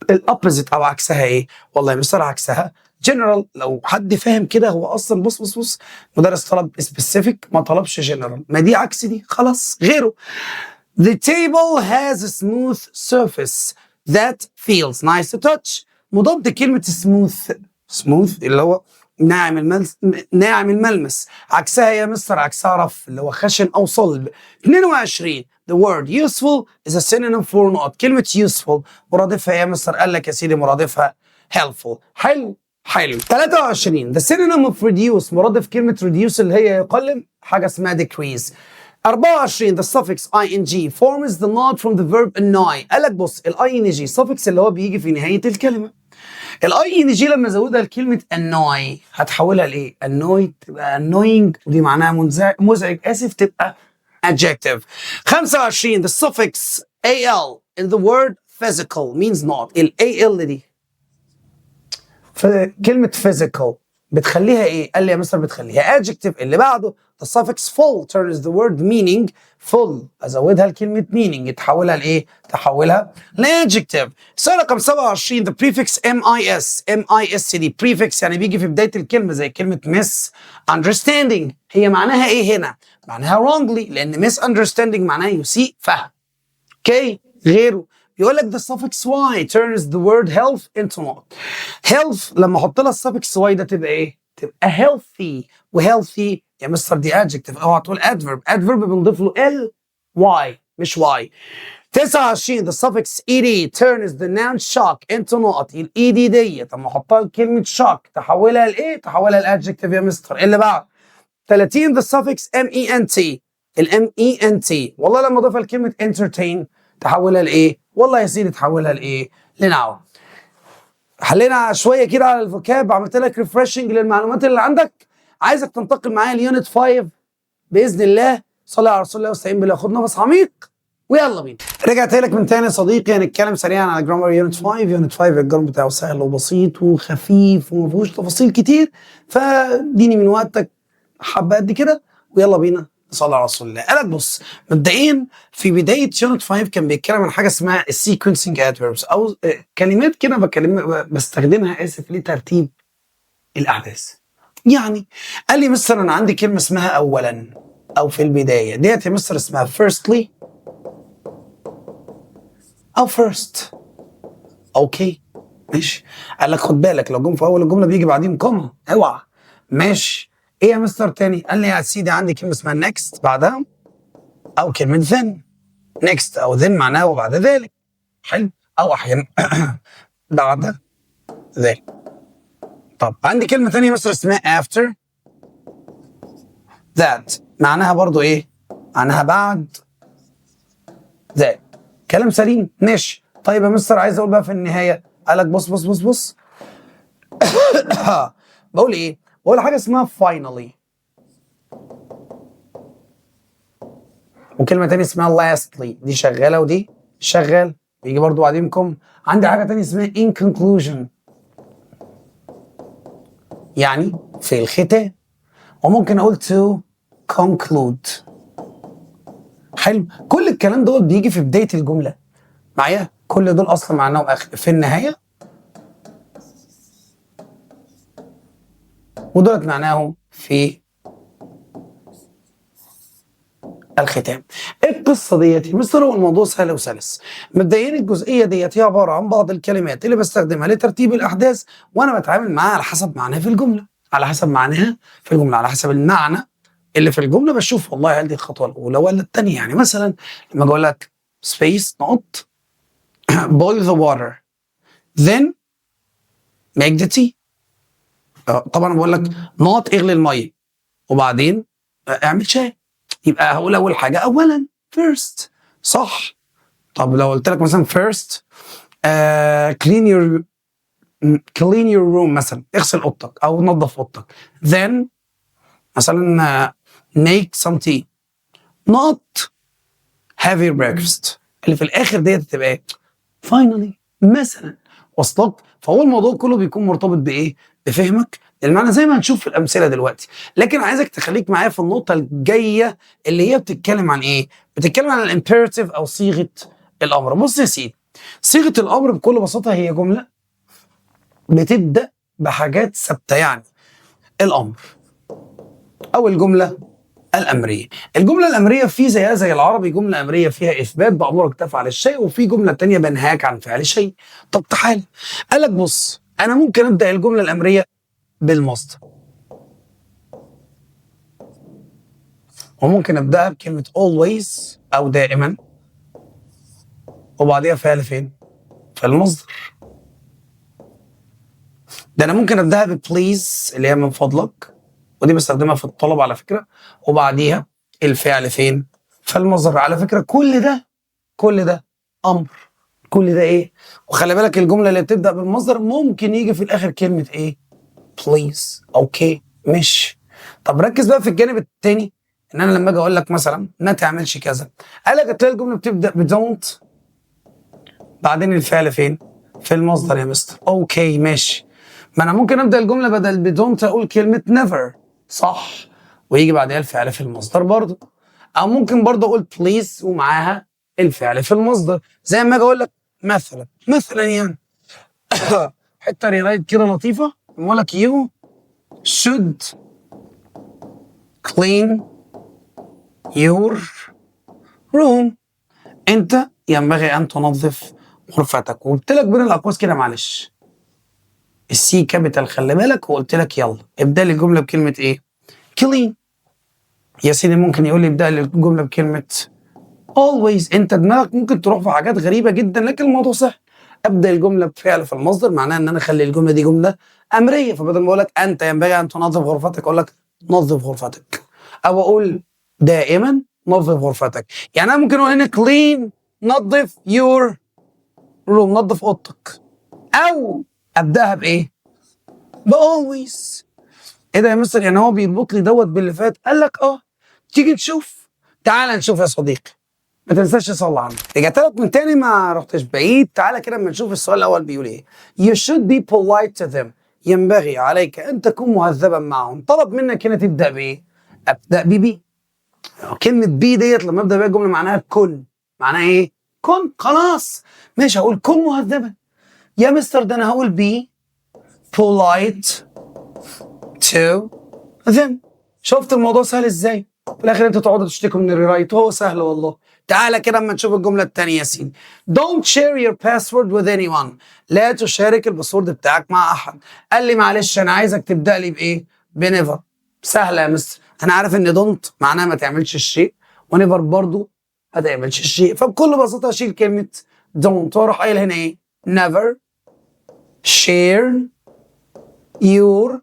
S1: ال opposite او عكسها ايه؟ والله يا مستر عكسها جنرال. لو حد فاهم كده، هو اصلا بص بص بص، مدرس طلب specific ما طلبش جنرال، ما دي عكس دي، خلاص. غيره. The table has a smooth surface that feels nice to touch. مضاد كلمة smooth، smooth اللي هو ناعم الملمس، ناعم الملمس، عكسها يا مستر؟ عكسها rough اللي هو خشن او صلب. 22 The word useful is a synonym for نقط. كلمة useful مرادفها يا مستر؟ قال لك يا سيدي مرادفها helpful. حلو حلو. 23 The synonym of reduce، مرادف كلمة reduce اللي هي يقلل، حاجة اسمها decrease. 24 The suffix ing forms the نقط from the verb annoy. قال لك بص، ال ing suffix اللي هو بيجي في نهاية الكلمة، ال ing لما ازودها لكلمة annoy هتحولها لايه؟ annoy تبقى annoying، ودي معناها مزعج، اسف، تبقى adjective. 25 The suffix al in the word physical means نقط. ال al دي في كلمة physical بتخليها ايه؟ قال لي يا مستر بتخليها adjective. اللي بعده the suffix ful turns the word meaning. ful ازودها لكلمة meaning تحولها لايه؟ تحولها ل adjective. السؤال رقم 27 the prefix mis، mis دي prefix يعني بيجي في بداية الكلمة، زي كلمة misunderstanding. هي معناها ايه هنا؟ معناها wrongly، لأن misunderstanding معناها يسيء فهم. okay، غيره. بيقول لك the suffix y turns the word health into نقط. health لما احط لها ال suffix y ده تبقى ايه؟ تبقى healthy، و healthy يا مستر دي adjective، اوعى تقول adverb، adverb بنضيف له ال y مش y. 29 the suffix ed turns the noun shock into نقط. ال ed دي طب ما احطها لكلمة shock تحولها لايه؟ تحولها ل adjective يا مستر. اللي بعد 30 the suffix ment، ال ment والله لما اضيفها لكلمة entertain تحولها لايه؟ والله يا سيدي تحولها لايه؟ ل noun. حلينا شوية كده على ال vocab، عملت لك refreshing للمعلومات اللي عندك. عايزك تنتقل معايا ل unit 5 باذن الله. صلي على رسول الله واستعين بالله، خد نفس عميق ويلا بينا. رجعت لك من تاني يا صديقي. هنتكلم سريعا على grammar unit 5. unit 5 ال grammar بتاعه سهل وبسيط وخفيف وما فيهوش تفاصيل كتير، فاديني من وقتك حبه قد كده ويلا بينا نصلي على رسول الله. قالك بص، مبدئيا في بداية unit 5 كان بيتكلم عن حاجة اسمها ال sequencing adverbs، او كلمات كده بكلم بستخدمها، اسف، لترتيب الاحداث. يعني قال لي مستر انا عندي كلمة اسمها اولا او في البدايه، ديت يا مستر اسمها firstly او first. okay ماشي. قال لك خد بالك، لو جم في اول الجملة بيجي بعديهم comma، اوعى. ماشي. ايه يا مستر تاني؟ قال لي يا سيدي عندي كلمة اسمها next بعدها او كلمة then. next او then معناها وبعد ذلك، حلو، او احيانا بعد ذلك. طب عندي كلمة تانية مثلا اسمها after that، معناها برضو ايه؟ معناها بعد ذلك. كلام سليم، ماشي. طيب يا مستر عايز اقول بقى في النهايه. قال لك بص بص بص بص، بقول ايه؟ بقول حاجة اسمها finally، وكلمه تانية اسمها lastly، دي شغالة ودي شغال، بيجي برضو بعدين comma. عندي حاجة تانية اسمها in conclusion يعني في الختام، وممكن اقول to conclude. حلو، كل الكلام دوت بيجي في بداية الجملة معايا، كل دول اصلا معناهم في النهايه، ودولت معناهم في الختام. ايه القصة ديت يا مستر؟ هو الموضوع سهل وسلس. مبدئيا الجزئية ديت هي عبارة عن بعض الكلمات اللي بستخدمها لترتيب الاحداث، وانا بتعامل معاها على حسب معناها في الجملة، على حسب معناها في الجمله، على حسب المعنى اللي في الجمله، بشوف والله هل دي الخطوة الاولى ولا الثانيه. يعني مثلا لما اقول لك space نقط boil the water then make the tea، طبعا بقول لك نقط اغلي المية وبعدين اعمل شاي، يبقى هقول اول حاجة اولا first، صح؟ طب لو قلت لك مثلا first clean your room مثلا، اغسل اوضتك او نظف اوضتك، then مثلا make some tea نقط have your breakfast، اللي في الاخر ديت تبقى ايه؟ finally مثلا. وصلك؟ فهو الموضوع كله بيكون مرتبط بايه؟ بفهمك للمعنى زي ما هنشوف في الامثلة دلوقتي. لكن عايزك تخليك معايا في النقطة الجاية اللي هي بتتكلم عن ايه؟ بتتكلم عن ال imperative او صيغة الامر. بص يا سيدي، صيغة الامر بكل بساطة هي جملة بتبدا بحاجات ثابته، يعني الامر او الجملة الامريه. الجملة الامريه في زيها زي العربي، جملة امريه فيها اثبات بامرك تفعل الشيء، وفي جملة تانية بنهاك عن فعل شيء. طب تعال، قال لك بص، انا ممكن ابدا الجملة الامريه بالمصدر، وممكن ابداها بكلمه always او دائما، وبعديها فعل فين؟ في المصدر. ده انا ممكن ابداها ب please اللي هي من فضلك، ودي بستخدمها في الطلب على فكره، وبعديها الفعل فين؟ في المصدر. على فكرة كل ده، كل ده امر، كل ده ايه؟ وخلي بالك الجملة اللي بتبدا بالمصدر ممكن يجي في الاخر كلمة ايه؟ please. okay مش طب ركز بقى في الجانب الثاني، ان انا لما اجي اقول لك مثلا ما تعملش كذا، قال لك هتلاقي الجملة بتبدا ب don't بعدين الفعل فين؟ في المصدر يا مستر. okay ماشي، ما انا ممكن ابدا الجملة بدل ب don't اقول كلمة never، صح؟ ويجي بعدها الفعل في المصدر برضه. او ممكن برضه اقول please ومعاها الفعل في المصدر، زي ما اجي اقول لك مثلا يعني حتة rewrite كده لطيفه، بقول لك you should clean your room، انت ينبغي ان تنظف غرفتك، وقلت لك بين الاقواس كده معلش ال C capital خلي بالك، وقلت لك يلا ابدا لي الجملة بكلمه ايه؟ clean. يا سيدي ممكن يقول لي ابدا لي الجملة بكلمه always. انت دماغك ممكن تروح في حاجات غريبة جدا، لكن الموضوع سهل. ابدا الجملة بفعل في المصدر معناها ان انا اخلي الجملة دي جملة امريه، فبدل ما اقول لك انت ينبغي ان تنظف غرفتك اقول لك نظف غرفتك، او اقول دائما نظف غرفتك. يعني انا ممكن اقول هنا clean نظف your room، نظف اوضتك، او ابداها بايه؟ ب always. ايه ده يا مستر؟ يعني هو بيربط لي دوت باللي فات؟ قال لك اه. تيجي نشوف؟ تعال نشوف يا صديقي. ما تنساش تصلي على النبي. رجعت لك من تاني، ما رحتش بعيد. تعالى كده اما نشوف السؤال الاول بيقول ايه. You should be polite to them، ينبغي عليك ان تكون مهذبا معهم. طلب منك هنا تبدا بايه؟ ابدا ب be. كلمة be ديت لما ابدا بيها الجملة معناها كن، معناها ايه؟ كن. خلاص ماشي، هقول كن مهذبا يا مستر. ده انا هقول be polite to them. شفت الموضوع سهل ازاي؟ في الاخر انتوا تقعدوا تشتكوا من ال rewrite وهو سهل والله. تعالى كده اما نشوف الجملة الثانية يا سيدي. Don't share your password with anyone، لا تشارك ال password بتاعك مع احد. قال لي معلش انا عايزك تبدا لي بايه؟ ب never. سهلة يا مستر، انا عارف ان don't معناها ما تعملش الشيء، و never برضو ما تعملش الشيء، فبكل بساطة اشيل كلمة don't واروح قايل هنا ايه؟ never share your،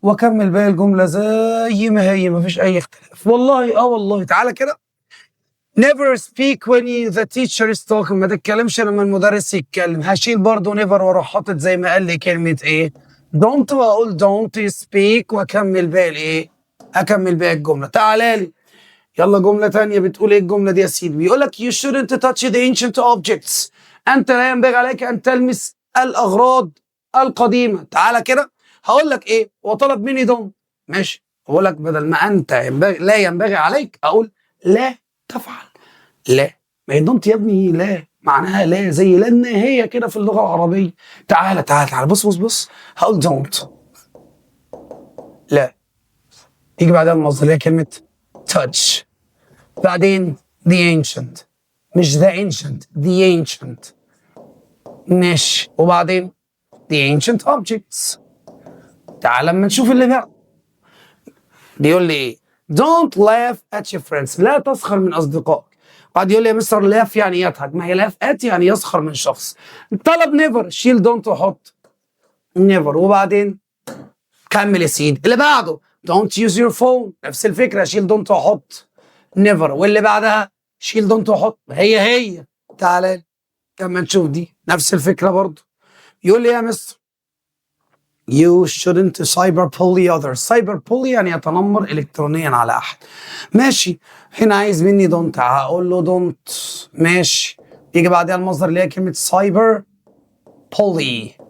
S1: واكمل باقي الجملة زي ما هي، مفيش اي اختلاف. والله اه والله. تعالى كده، never speak when the teacher is talking، ما تتكلمش لما المدرس يتكلم. هشيل برضه never واروح حاطط زي ما قال لي كلمة ايه؟ don't، واقول don't speak واكمل باقي الايه؟ اكمل باقي الجمله. تعالى لي يلا جملة تانية، بتقول ايه الجملة دي يا سيدي؟ بيقول لك you shouldn't touch the ancient objects، انت لا ينبغي عليك ان تلمس الاغراض القديمه. تعالى كده هقول لك ايه؟ هو طلب مني don't، ماشي، هقول لك بدل ما انت ينبغي لا ينبغي عليك اقول لا تفعل. لا، ما هي don't يا ابني لا معناها لا، زي لا النهاية كده في اللغة العربيه. تعالى تعالى تعالى، بص بص بص، هقول don't لا، يجي بعدها المصدر اللي هي كلمة touch، بعدين the ancient، مش the ancient، the ancient، ماشي، وبعدين the ancient objects. تعال لما نشوف اللي بعد بيقول لي ايه. don't laugh at your friends، لا تسخر من اصدقائك. بعد يقول لي يا مستر laugh يعني يضحك، ما هي laugh at يعني يسخر من شخص. طلب never، شيل don't وحط never، وبعدين كمل يا سيدي. اللي بعده don't use your phone، نفس الفكره، شيل don't وحط never، واللي بعدها شيل don't وحط هي هي. تعالى لما نشوف دي نفس الفكرة برضو. يقول لي يا مستر You shouldn't cyber bully others. cyber bully يعني يتنمر الكترونيا على احد. ماشي، هنا عايز مني don't، هقول له don't. ماشي، يجي بعدها المصدر اللي هي كلمة cyber bully،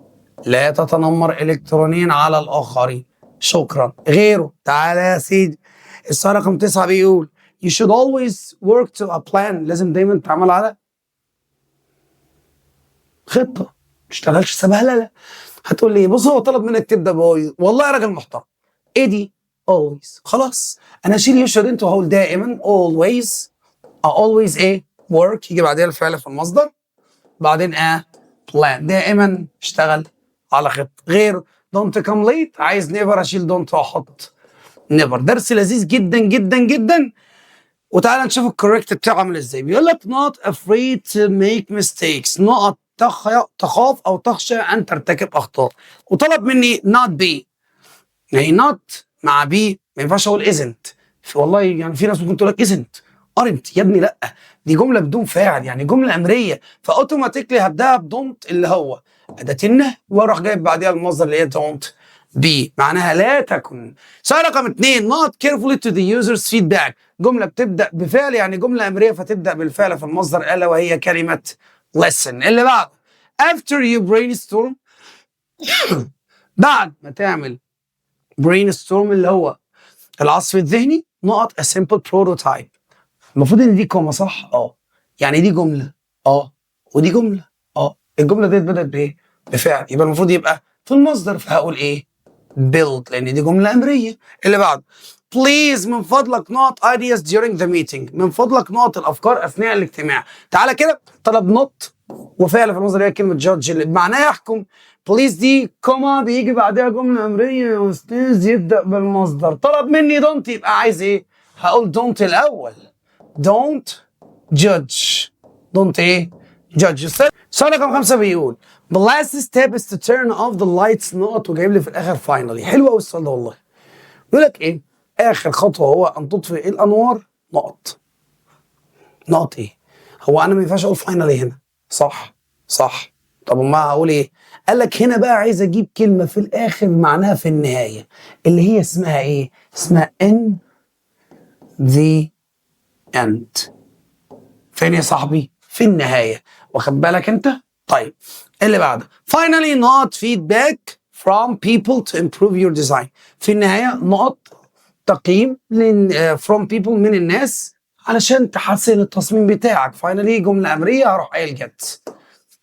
S1: لا تتنمر الكترونيا على الاخرين. شكرا. غيره، تعالى يا سيدي، السؤال رقم 9 بيقول you should always work to a plan، لازم دايما تعمل على خطة، ما تشتغلش سبهللة. هتقول لي بص هو طلب منك تبدا ب always، والله يا راجل محترم. ايه دي؟ always. خلاص، انا اشيل you shouldn't وهقول دائما always، always ايه؟ work، يجي بعديها الفعل في المصدر، بعدين a plan، دائما اشتغل على خطة. غير don't come late، عايز never، اشيل don't واحط never. درس لذيذ جدا جدا جدا، وتعالى نشوف ال correct بتاعه عامل ازاي. بيقول لك not afraid to make mistakes، نقط تخاف او تخشى ان ترتكب اخطاء، وطلب مني not be، يعني not مع be ما ينفعش اقول isn't. والله يعني في ناس ممكن تقول لك isn't، aren't. يا ابني لا، دي جملة بدون فاعل، يعني جملة امريه، ف automatically هبداها ب don't اللي هو اداه النهي، واروح جايب بعديها المصدر اللي هي don't be، معناها لا تكن. سؤال رقم 2، not carefully to the user's feedback، جملة بتبدا بفعل يعني جملة امريه، فتبدا بالفعل في المصدر الا وهي كلمة listen. اللي بعده after you brainstorm، بعد ما تعمل brainstorm اللي هو العصف الذهني، نقط a simple prototype. المفروض ان دي comma، صح؟ اه. يعني دي جمله؟ اه. ودي جمله؟ اه. الجملة ديت بدات بايه؟ بفعل، يبقى المفروض يبقى في المصدر، فهقول ايه؟ build، لان دي جملة امريه. اللي بعده please من فضلك نقط ideas during the meeting، من فضلك نقط الافكار اثناء الاجتماع. تعالى كده، طلب not وفعل في المصدر هي كلمة judge اللي بمعناها يحكم. please دي comma بيجي بعدها جملة امريه يا استاذ يبدا بالمصدر. طلب مني don't، يبقى عايز ايه؟ هقول don't الاول، don't judge. don't ايه؟ judge. سؤال رقم 5 بيقول the last step is to turn off the lights نقط، وجايب لي في الاخر finally. حلو قوي السؤال ده والله. بيقول لك ايه؟ اخر خطوة هو ان تطفئ الانوار نقط. نقط ايه؟ هو انا ما ينفعش اقول finally هنا، صح؟ صح. طب ما هقول ايه؟ قال لك هنا بقى عايز اجيب كلمة في الاخر معناها في النهايه، اللي هي اسمها ايه؟ اسمها in the end. فين يا صاحبي؟ في النهايه، واخد بالك انت؟ طيب، اللي بعده finally not feedback from people to improve your design، في النهاية نقط تقييم from people من الناس علشان تحسن التصميم بتاعك. finally جملة أمرية، هروح قايل get.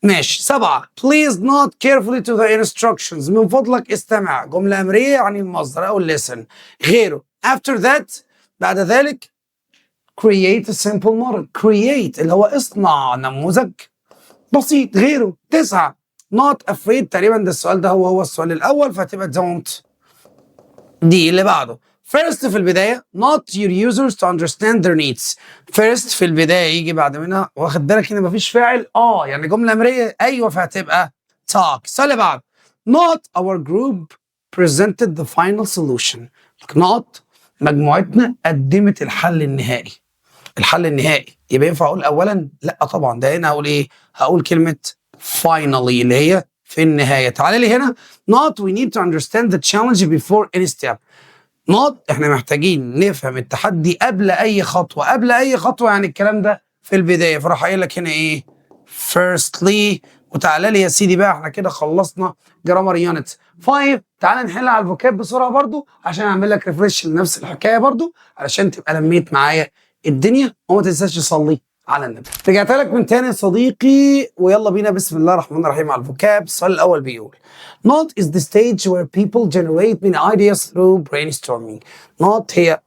S1: ماشي. 7، please not carefully to the instructions، من فضلك استمع، جملة أمرية يعني المصدر أو listen. غيره after that بعد ذلك create a simple model، create اللي هو اصنع نموذج بسيط. غيره. 9، not afraid، تقريبا ده السؤال ده هو هو السؤال الأول، فهتبقى don't دي. اللي بعده first في البداية not your users to understand their needs، first في البداية يجي بعد منها، واخد بالك هنا مفيش فاعل؟ اه. يعني جملة أمرية؟ ايوه، فهتبقى talk. السؤال اللي بعده not our group presented the final solution، not مجموعتنا قدمت الحل النهائي. الحل النهائي يبقى ينفع اقول اولا؟ لا طبعا. ده هنا هقول ايه؟ هقول كلمة finally اللي هي في النهايه. تعالى لي هنا not we need to understand the challenge before any step، not احنا محتاجين نفهم التحدي قبل اي خطوه. قبل اي خطوة يعني الكلام ده في البدايه، فراح قايل لك هنا ايه؟ firstly. وتعالى لي يا سيدي بقى، احنا كده خلصنا grammar unit 5. تعالى نحل على ال vocab بسرعة برضو عشان اعمل لك refresh لنفس الحكاية برضو، علشان تبقى لميت معايا الدنيا، وما تنساش تصلي على النبي. رجعت لك من تاني يا صديقي، ويلا بينا بسم الله الرحمن الرحيم على ال vocab. السؤال الاول بيقول not is the stage where people generate many ideas through brainstorming، not هي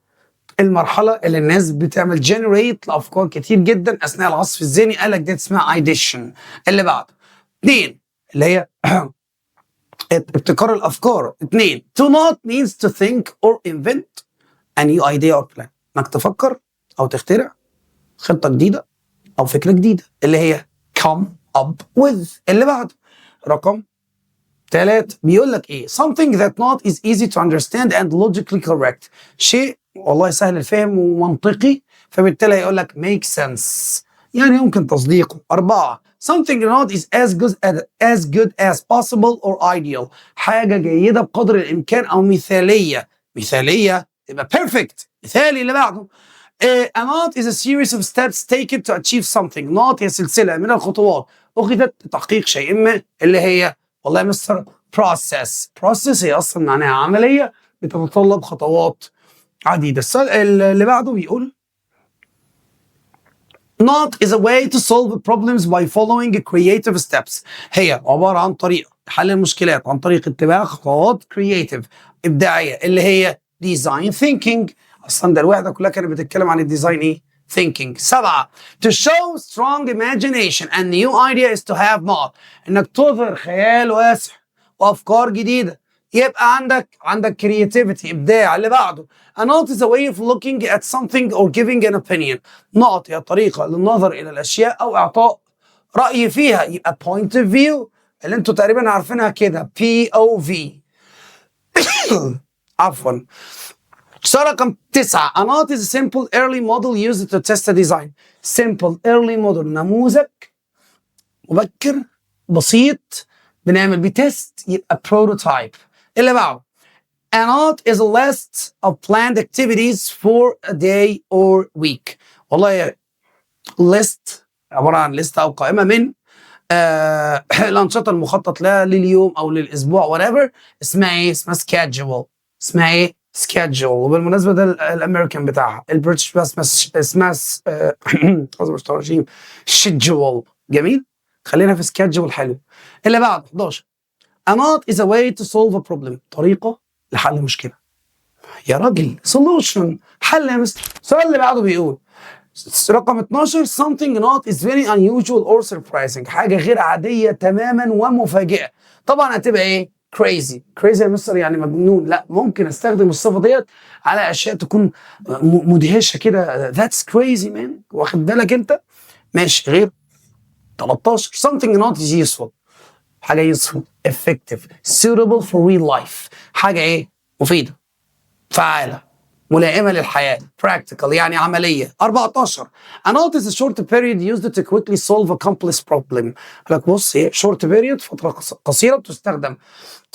S1: المرحلة اللي الناس بتعمل generate لأفكار كتير جدا أثناء العصف الذهني. قال لك دي اسمها ideation. اللي بعده 2 اللي هي ابتكار الأفكار. 2، to not means to think or invent a new idea or plan، انك تفكر او تخترع خطه جديدة او فكرة جديده، اللي هي come up with. اللي بعده رقم 3 بيقول لك ايه؟ something that not is easy to understand and logically correct، شيء والله سهل الفهم ومنطقي، فبالتالي هيقول لك make sense، يعني يمكن تصديقه. 4، something not is as good as possible or ideal، حاجة جيدة بقدر الإمكان أو مثالية. مثالية يبقى perfect، مثالي. اللي بعده، A not is a series of steps taken to achieve something. not هي سلسلة من الخطوات أخذت لتحقيق شيء ما، اللي هي والله يا مستر process. process هي أصلا معناها عملية بتتطلب خطوات عديدة. السؤال اللي بعده بيقول not is a way to solve problems by following creative steps، هي عبارة عن طريقة لحل المشكلات عن طريق اتباع خطوات creative إبداعية، اللي هي design thinking. أصلا ده الوحدة كلها كانت بتتكلم عن ال design إيه؟ thinking. 7، to show strong imagination and new idea is to have not، إنك تظهر خيال واسع وأفكار جديدة، يبقى عندك creativity، ابداع. اللي بعده، a not is a way of looking at something or giving an opinion. نقط هي طريقة للنظر إلى الأشياء أو إعطاء رأي فيها، يبقى point of view، اللي انتوا تقريبا عارفينها كده POV. عفوا. سؤال رقم 9، A not is a simple early model used to test a design. simple early model، نموذج مبكر بسيط بنعمل بيه test، يبقى prototype. اللي بعده، A not is a list of planned activities for a day or week. والله list عبارة عن list أو قائمة من الأنشطة المخطط لها لليوم أو للأسبوع whatever، اسمها إيه؟ اسمها schedule. اسمها إيه؟ schedule. وبالمناسبة ده الأمريكان بتاعها، ال British بس اسمها schedule. جميل؟ خلينا في schedule، حلو. اللي بعد 11، A not is a way to solve a problem، طريقة لحل مشكلة. يا راجل solution، حل يا مستر. السؤال اللي بعده بيقول رقم 12، something not is very unusual or surprising، حاجة غير عادية تماما ومفاجئة، طبعا هتبقى ايه؟ crazy. crazy يا مستر يعني مجنون؟ لا، ممكن استخدم الصفة ديت على اشياء تكون مدهشة كده، that's crazy man، واخد بالك انت؟ ماشي. غير 13، something not is useful، حاجة useful، effective، suitable for real life، حاجة ايه؟ مفيدة، فعالة، ملائمة للحياة، practical يعني عملية. 14، A not is a short period used to quickly solve a complex problem. لك بص، هي short period فترة قصيرة بتستخدم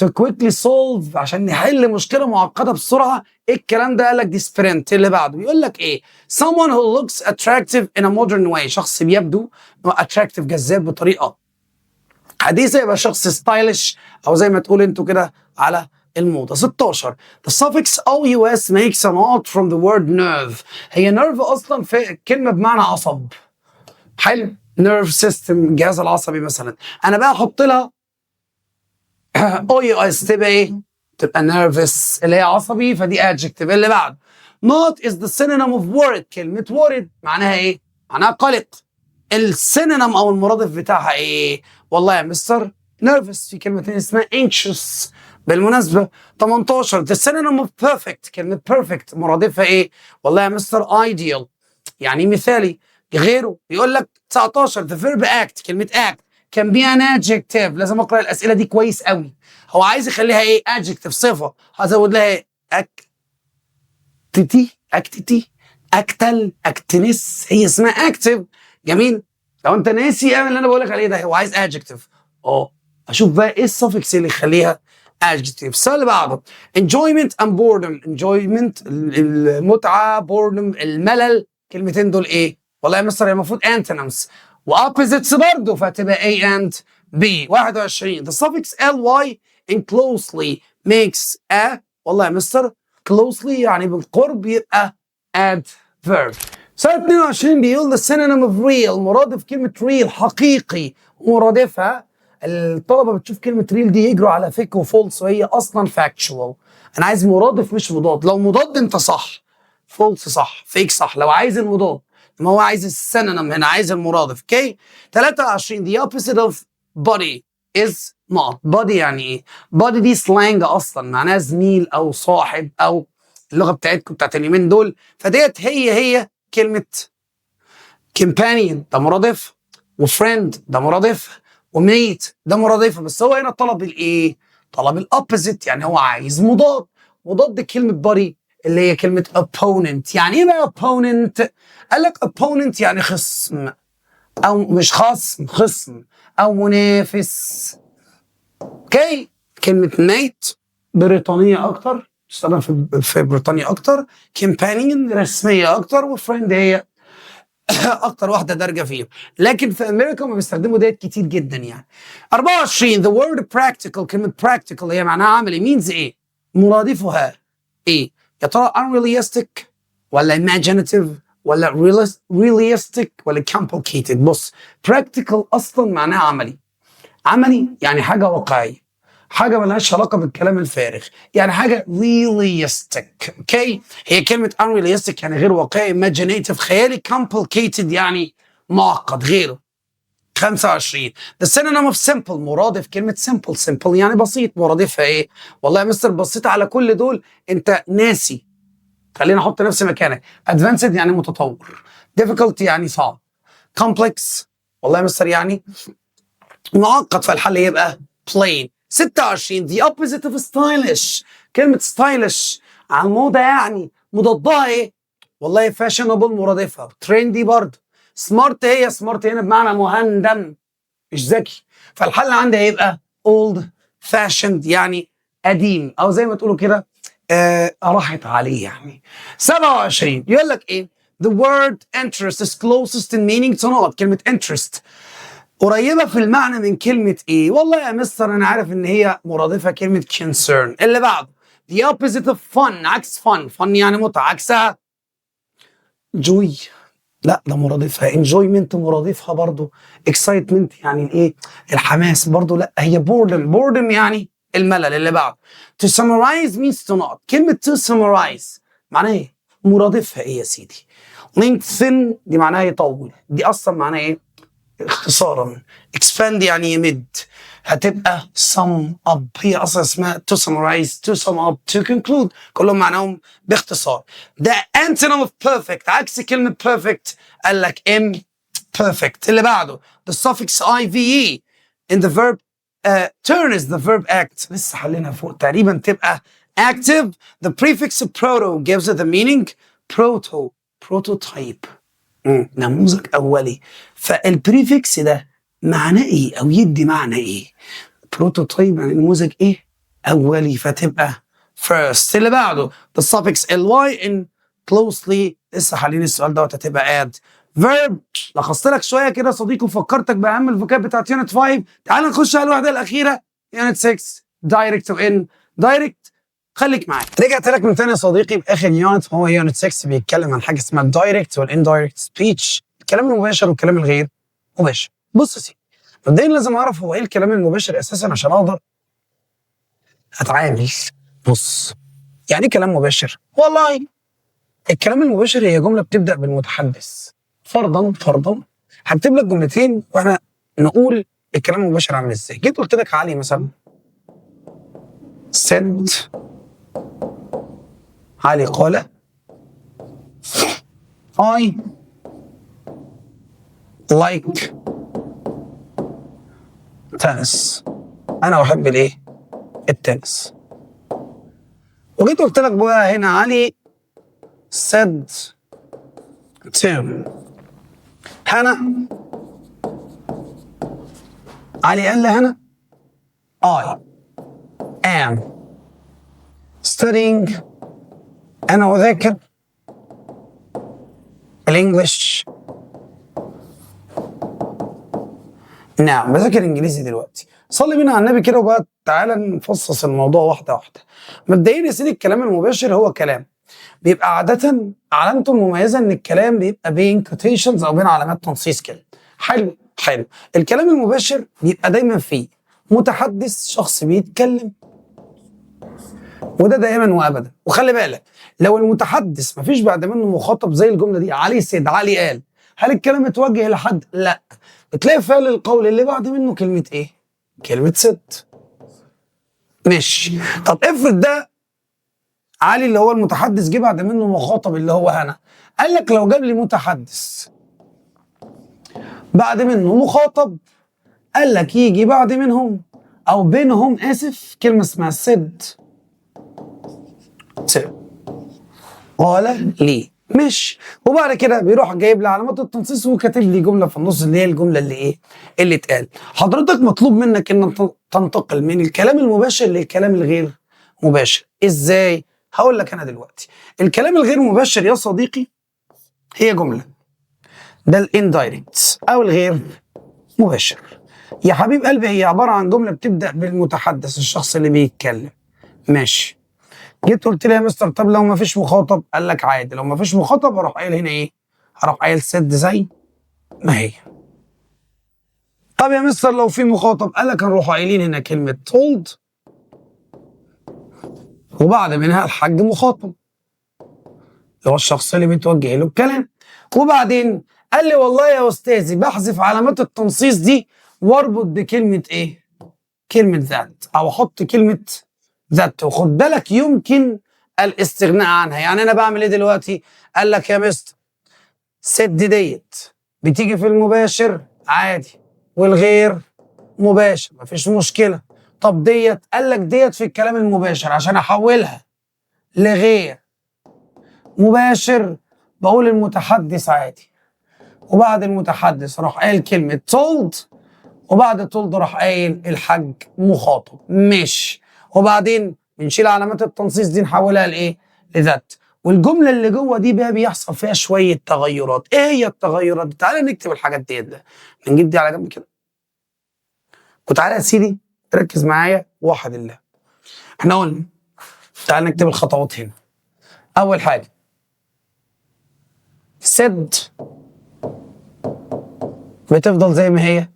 S1: to quickly solve عشان نحل مشكلة معقدة بسرعة. ايه الكلام ده؟ قال لك دي sprint. اللي بعده بيقول لك ايه؟ someone who looks attractive in a modern way، شخص بيبدو attractive جذاب بطريقة حديثة، يبقى شخص stylish او زي ما تقول انتوا كده على الموضة. 16، the suffix OUS makes a not from the word nerve. هي nerve اصلا في كلمة بمعنى عصب، حلو، nerve system الجهاز العصبي مثلا. انا بقى احط لها OUS تبقى ايه؟ تبقى nervous اللي هي عصبي، فدي adjective. اللي بعد، not is the synonym of worried. كلمة worried معناها ايه؟ معناها قلق. ال synonym او المرادف بتاعها ايه؟ والله يا مستر nervous، في كلمة تانية اسمها anxious بالمناسبة. 18، the synonym of perfect. كلمة perfect مرادفها ايه؟ والله يا مستر ideal يعني مثالي. غيره بيقول لك 19، the verb act، كلمة act can be an adjective. لازم اقرا الاسئلة دي كويس قوي. هو عايز يخليها ايه؟ adjective صفة. هزود لها ايه؟ actity، actity، actal، actness، هي اسمها active. جميل. لو انت ناسي اعمل اللي انا بقول لك عليه ده. هو عايز adjective، اشوف بقى ايه ال suffix اللي يخليها adjective. السؤال اللي بعده، enjoyment and boredom. enjoyment المتعة، boredom الملل، كلمتين دول ايه؟ والله يا مستر المفروض antonyms و opposites برضه، فهتبقى A and B. 21، the suffix ly in closely makes a، والله يا مستر closely يعني بالقرب، يبقى adverb. سؤال 22 بيقول the synonym of real، مرادف كلمة real حقيقي، مرادفها. الطلبة بتشوف كلمة real دي يجروا على fake و false، وهي أصلا factual. أنا عايز مرادف مش مضاد. لو مضاد أنت صح، false صح، fake صح، لو عايز المضاد. ما هو عايز ال synonym هنا، عايز المرادف. okay. 23، the opposite of buddy is not. buddy يعني ايه؟ buddy دي slang اصلا معناها زميل او صاحب او اللغة بتاعتكم بتاعت اليومين دول. فديت هي هي كلمة companion، ده مرادف، و friend ده مرادف، و mate ده مرادفه. بس هو هنا طلب الايه؟ طلب ال opposite، يعني هو عايز مضاد. مضاد كلمة buddy اللي هي كلمة opponent. يعني ايه بقى opponent؟ قال لك opponent يعني خصم، او مش خصم، خصم او منافس. okay، كلمة mate بريطانية اكتر، تستخدم في بريطانيا اكتر، companion رسمية اكتر، و friend هي اكتر واحدة دارجه فيهم، لكن في امريكا هم بيستخدموا ديت كتير جدا يعني. 24، the word practical، كلمة practical هي معناها عملي، means ايه؟ مرادفها ايه؟ يا ترى unrealistic ولا imaginative ولا realistic ولا complicated؟ بص، practical اصلا معناها عملي. عملي يعني حاجة واقعيه، حاجة ملهاش علاقة بالكلام الفارغ، يعني حاجة realistic. okay، هي كلمة unrealistic يعني غير واقعي، imaginative خيالي، complicated يعني معقد، غيره. 25، the synonym of simple، مرادف كلمة simple. simple يعني بسيط، مرادفها ايه؟ والله يا مستر بصيت على كل دول، انت ناسي. خلينا احط نفسي مكانك. advanced يعني متطور، difficult يعني صعب، complex والله يا مستر يعني معقد، فالحل يبقى plain. 26، the opposite of stylish، كلمة stylish على الموضة، يعني مضادها ايه؟ والله fashionable مرادفها، trendy برضه، smart هي smart هنا بمعنى مهندم مش ذكي، فالحل عندي هيبقى old fashioned يعني قديم، او زي ما تقولوا كده راحت عليه يعني. 27 يقول لك ايه؟ the word interest is closest in meaning to نقط. كلمة interest قريبة في المعنى من كلمة ايه؟ والله يا مستر انا عارف ان هي مرادفة كلمة concern. اللي بعده، the opposite of fun، عكس fun. fun يعني متعة، عكسها joy؟ لا، ده مرادفها enjoyment، مرادفها برضو excitement يعني الايه؟ الحماس برضو. لا، هي boredom. boredom يعني الملل. اللي بعده، to summarize means to نقط. كلمة to summarize معناها ايه؟ مرادفها ايه يا سيدي؟ lengthen دي معناها يطول، دي اصلا معناها ايه؟ اختصارا. expand يعني يمد. هتبقى sum up. هي اصلا اسمها to summarize، to sum up، to conclude، كلهم معناهم باختصار. the antonym of perfect، عكس كلمة perfect، قال لك imperfect. اللي بعده، the suffix ive in the verb turn is the verb act. لسه حلينها فوق تقريبا، تبقى active. the prefix proto gives it the meaning proto، prototype، نموذج اولي. فال prefix ده معناه ايه او يدي معنى ايه؟ prototype يعني نموذج ايه؟ اولي، فتبقى first. اللي بعده، the suffix ly in closely، لسه حالين السؤال دوت، هتبقى add verb. لخصت لك شوية كده صديقي وفكرتك باهم ال vocab بتاعت unit 5. تعال نخش على الوحدة الاخيره، unit 6، direct و indirect. خليك معايا. رجعت لك من تاني يا صديقي باخر unit، وهو unit 6، بيتكلم عن حاجة اسمها ال direct وال indirect speech، الكلام المباشر والكلام الغير مباشر. بص يا سيدي، مبدئيا لازم اعرف هو ايه الكلام المباشر اساسا عشان اقدر اتعامل. بص، يعني ايه كلام مباشر؟ والله الكلام المباشر هي جملة بتبدا بالمتحدث. فرضا فرضا هكتب لك جملتين واحنا نقول الكلام المباشر عامل ازاي. جيت قلت لك علي مثلا said، علي قال I like tennis، انا احب الايه؟ التنس. وجيت قلت لك بقى هنا علي said to هنا، علي قال لهنا I am studying، أنا أذاكر ال English now، بذاكر إنجليزي دلوقتي. صلي بينا على النبي كده وبقى تعالى نفصص الموضوع واحدة واحدة. مبدئيا يا سيدي، الكلام المباشر هو كلام بيبقى عادة علامته المميزة إن الكلام بيبقى بين quotations أو بين علامات تنصيص كده. حلو حلو. الكلام المباشر بيبقى دايما فيه متحدث، شخص بيتكلم، وده دائما وابدا. وخلي بالك، لو المتحدث مفيش بعد منه مخاطب، زي الجملة دي، علي said، علي قال، هل الكلام اتوجه لحد؟ لا. بتلاقي فعل القول اللي بعد منه كلمة ايه؟ كلمة said. ماشي. طب افرض ده علي اللي هو المتحدث جه بعد منه مخاطب اللي هو هنا. قال لك لو جاب لي متحدث بعد منه مخاطب، قال لك يجي بعد منهم او بينهم اسف كلمة اسمها said to، قال لي. مش وبعد كده بيروح جايب لي علامات التنصيص وكاتب لي جملة في النص اللي هي الجملة اللي ايه؟ اللي اتقال. حضرتك مطلوب منك ان تنتقل من الكلام المباشر للكلام الغير مباشر. ازاي؟ هقول لك انا دلوقتي. الكلام الغير مباشر يا صديقي هي جمله، ده ال indirect او الغير مباشر يا حبيب قلبي، هي عبارة عن جملة بتبدا بالمتحدث، الشخص اللي بيتكلم. ماشي. جيت قلت لي يا مستر طب لو ما فيش مخاطب؟ قال لك عادي، لو ما فيش مخاطب اروح قايل هنا ايه؟ هروح قايل said زي ما هي. طب يا مستر لو في مخاطب؟ قال لك هنروح قايلين هنا كلمة told وبعد منها الحاج مخاطب اللي هو الشخص اللي بيتوجه له الكلام. وبعدين قال لي والله يا استاذي بحذف علامات التنصيص دي واربط بكلمه ايه؟ كلمة that او احط كلمة that. وخد بالك يمكن الاستغناء عنها. يعني انا بعمل ايه دلوقتي؟ قال لك يا مستر said ديت بتيجي في المباشر عادي والغير مباشر مفيش مشكله. طب ديت؟ قال لك ديت في الكلام المباشر عشان احولها لغير مباشر بقول المتحدث عادي، وبعد المتحدث راح قايل كلمة told، وبعد told راح قايل الحاج مخاطب. ماشي. وبعدين بنشيل علامات التنصيص دي نحولها لايه؟ ل that. والجملة اللي جوه دي بقى بيحصل فيها شوية تغيرات. ايه هي التغيرات دي؟ تعالى نكتب الحاجات ديت. ده نجيب دي على جنب كده، وتعالى يا سيدي ركز معايا واحد الله. احنا قلنا تعالى نكتب الخطوات هنا. اول حاجة said بتفضل زي ما هي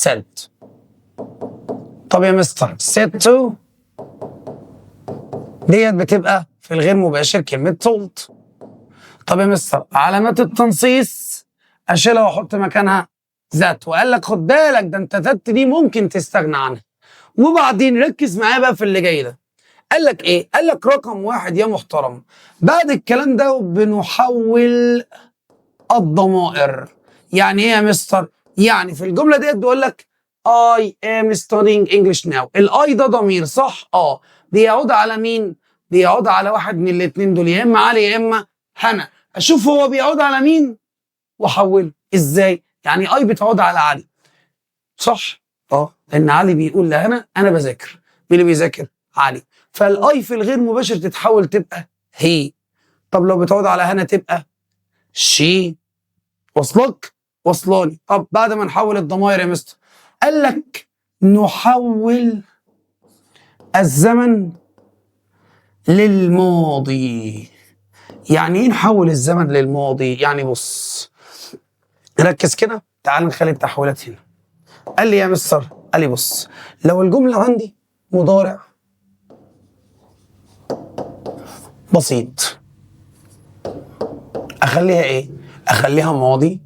S1: said. طب يا مستر said to ديت بتبقى في الغير مباشر كلمة told. طب يا مستر علامات التنصيص اشيلها واحط مكانها that. وقال لك خد بالك ده انت that دي ممكن تستغنى عنها. وبعدين ركز معايا بقى في اللي جاي ده. قال لك ايه؟ قال لك رقم واحد يا محترم، بعد الكلام ده بنحول الضمائر. يعني ايه يا مستر؟ يعني في الجملة ديت بيقول لك I am studying English now. ال I ده ضمير صح؟ اه. بيعود على مين؟ بيعود على واحد من الاثنين دول، يا اما علي يا اما هنا. اشوف هو بيعود على مين واحوله. ازاي؟ يعني I بتعود على علي صح؟ اه، لان علي بيقول لهنا انا بذاكر. مين اللي بيذاكر؟ علي. فال I في الغير مباشر تتحول تبقى he. طب لو بتعود على هنا تبقى she. وصلك؟ وصلاني. طب بعد ما نحول الضمائر يا مستر، قال لك نحول الزمن للماضي. يعني ايه نحول الزمن للماضي؟ يعني بص ركز كده، تعال نخلي التحويلات هنا. قال لي يا مستر، قال لي بص لو الجملة عندي مضارع بسيط اخليها ايه؟ اخليها ماضي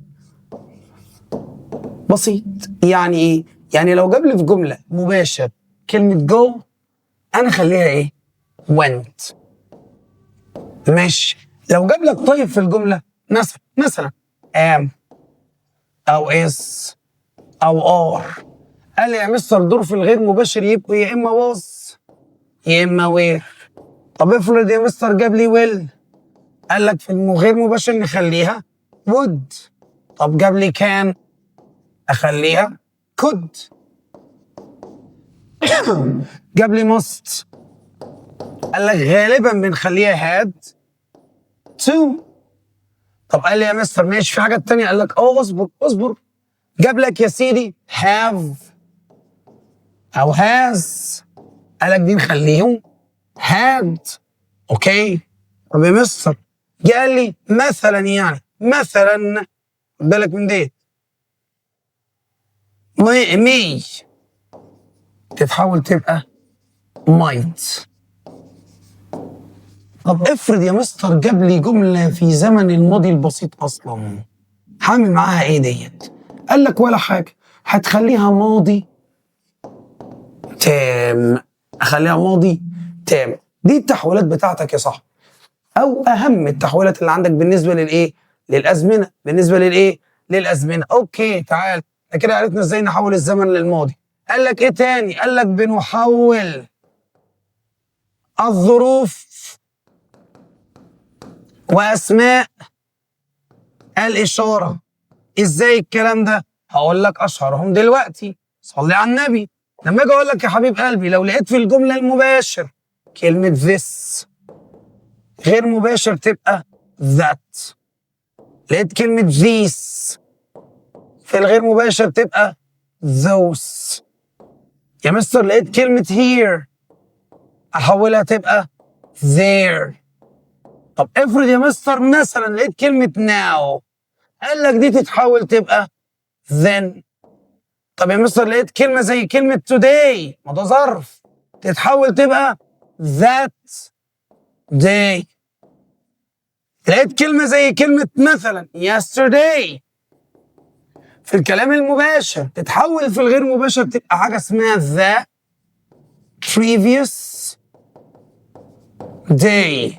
S1: بسيط. يعني ايه؟ يعني لو جاب لي في جملة مباشر كلمة go انا اخليها ايه؟ went. ماشي. لو جاب لك طيب في الجملة مثلا am او is او are، قال لي يا مستر دول في الغير مباشر يبقوا يا اما was يا اما were. طب افرض يا مستر جاب لي will، قال لك في الغير مباشر نخليها would. طب جاب لي can اخليها could. جاب لي must، قال لك غالبا بنخليها had to. طب قال لي يا مستر ماشي في حاجات تانية؟ قال لك اه اصبر اصبر. جاب لك يا سيدي have او has، قال لك دي نخليهم had. okay. طب يا مستر قال لي مثلا، يعني مثلا خد بالك من ديت، may تتحول تبقى might. طب افرض يا مستر جاب لي جملة في زمن الماضي البسيط أصلا، هعمل معاها ايه ديت؟ قال لك ولا حاجة، هتخليها ماضي تام. اخليها ماضي تام. دي التحويلات بتاعتك يا صاحبي. او اهم التحويلات اللي عندك بالنسبة للايه؟ للازمنه. بالنسبة للايه؟ للازمنه. okay، تعال، احنا كده عرفنا ازاي نحول الزمن للماضي. قال لك ايه تاني؟ قال لك بنحول الظروف واسماء الاشاره. ازاي الكلام ده؟ هقول لك اشهرهم دلوقتي. صلي على النبي. لما اجي اقول لك يا حبيب قلبي، لو لقيت في الجملة المباشر كلمة this، غير مباشر تبقى that. لقيت كلمة these في الغير مباشر تبقى those. يا مستر، لقيت كلمة here احولها تبقى there. طب افرض يا مستر مثلا لقيت كلمة now، قال لك دي تتحول تبقى then. طب يا مستر، لقيت كلمة زي كلمة today، ما ده ظرف، تتحول تبقى that day. لقيت كلمة زي كلمة مثلا yesterday في الكلام المباشر، تتحول في الغير مباشر تبقى حاجة اسمها the previous day،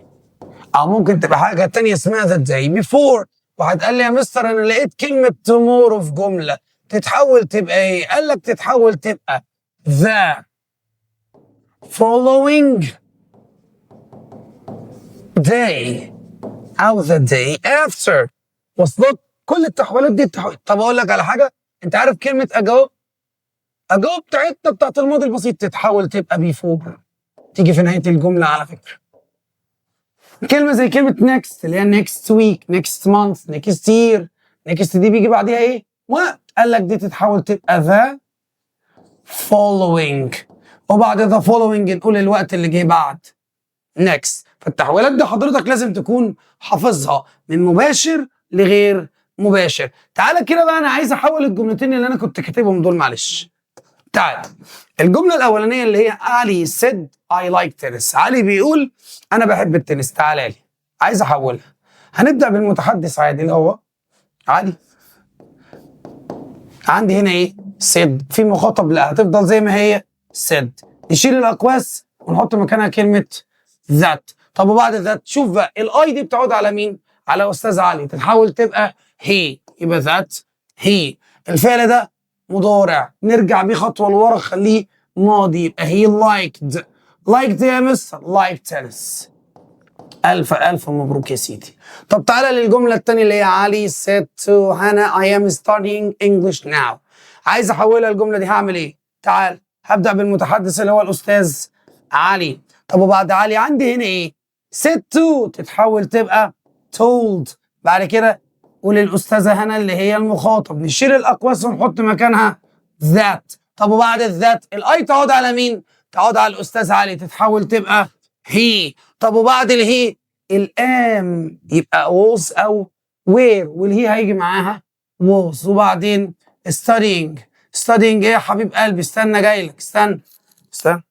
S1: أو ممكن تبقى حاجة تانية اسمها the day before. واحد قال لي يا مستر، أنا لقيت كلمة tomorrow في جملة، تتحول تبقى إيه؟ قال لك تتحول تبقى the following day أو the day after. وصلت؟ كل التحويلات دي التحويل. طب أقول لك على حاجة، أنت عارف كلمة ago؟ ago بتاعتنا بتاعت الماضي البسيط تتحول تبقى before، تيجي في نهاية الجملة على فكرة. كلمة زي كلمة next اللي هي next week، next month، next year، next دي بيجي بعديها ايه؟ وقت. قال لك دي تتحول تبقى the following، وبعد the following نقول الوقت اللي جه بعد next. فالتحويلات دي حضرتك لازم تكون حافظها من مباشر لغير مباشر. تعالى كده بقى، انا عايز احول الجملتين اللي انا كنت كاتبهم دول، معلش. تعال، الجملة الأولانية اللي هي علي said I like tennis، علي بيقول أنا بحب التنس. تعالى لي، عايز أحولها. هنبدأ بالمتحدث عادي اللي هو علي. عندي هنا إيه؟ said. في مخاطب؟ لا، هتفضل زي ما هي said. نشيل الأقواس ونحط مكانها كلمة that. طب وبعد that، شوف بقى، ال I دي بتعود على مين؟ على أستاذ علي، تتحول تبقى he، يبقى that he. الفعل ده مضارع، نرجع بيه خطوة لورا خليه ماضي، يبقى he liked. liked يا مستر؟ like tennis. ألف ألف مبروك يا سيدي. طب تعالى للجملة الثانية اللي هي علي said to هنا I am studying English now. عايز أحولها الجملة دي، هعمل إيه؟ تعال، هبدأ بالمتحدث اللي هو الأستاذ علي. طب وبعد علي عندي هنا إيه؟ said to تتحول تبقى told. بعد كده وللأستاذة هنا اللي هي المخاطب، نشيل الأقواس ونحط مكانها that. طب وبعد ال that، ال I تعود على مين؟ تعود على الأستاذ علي، تتحول تبقى he. طب وبعد ال he، ال am يبقى was أو were، وال he هيجي معاها was. وبعدين studying. studying ايه يا حبيب قلبي؟ استنى، جاي لك، استنى استنى،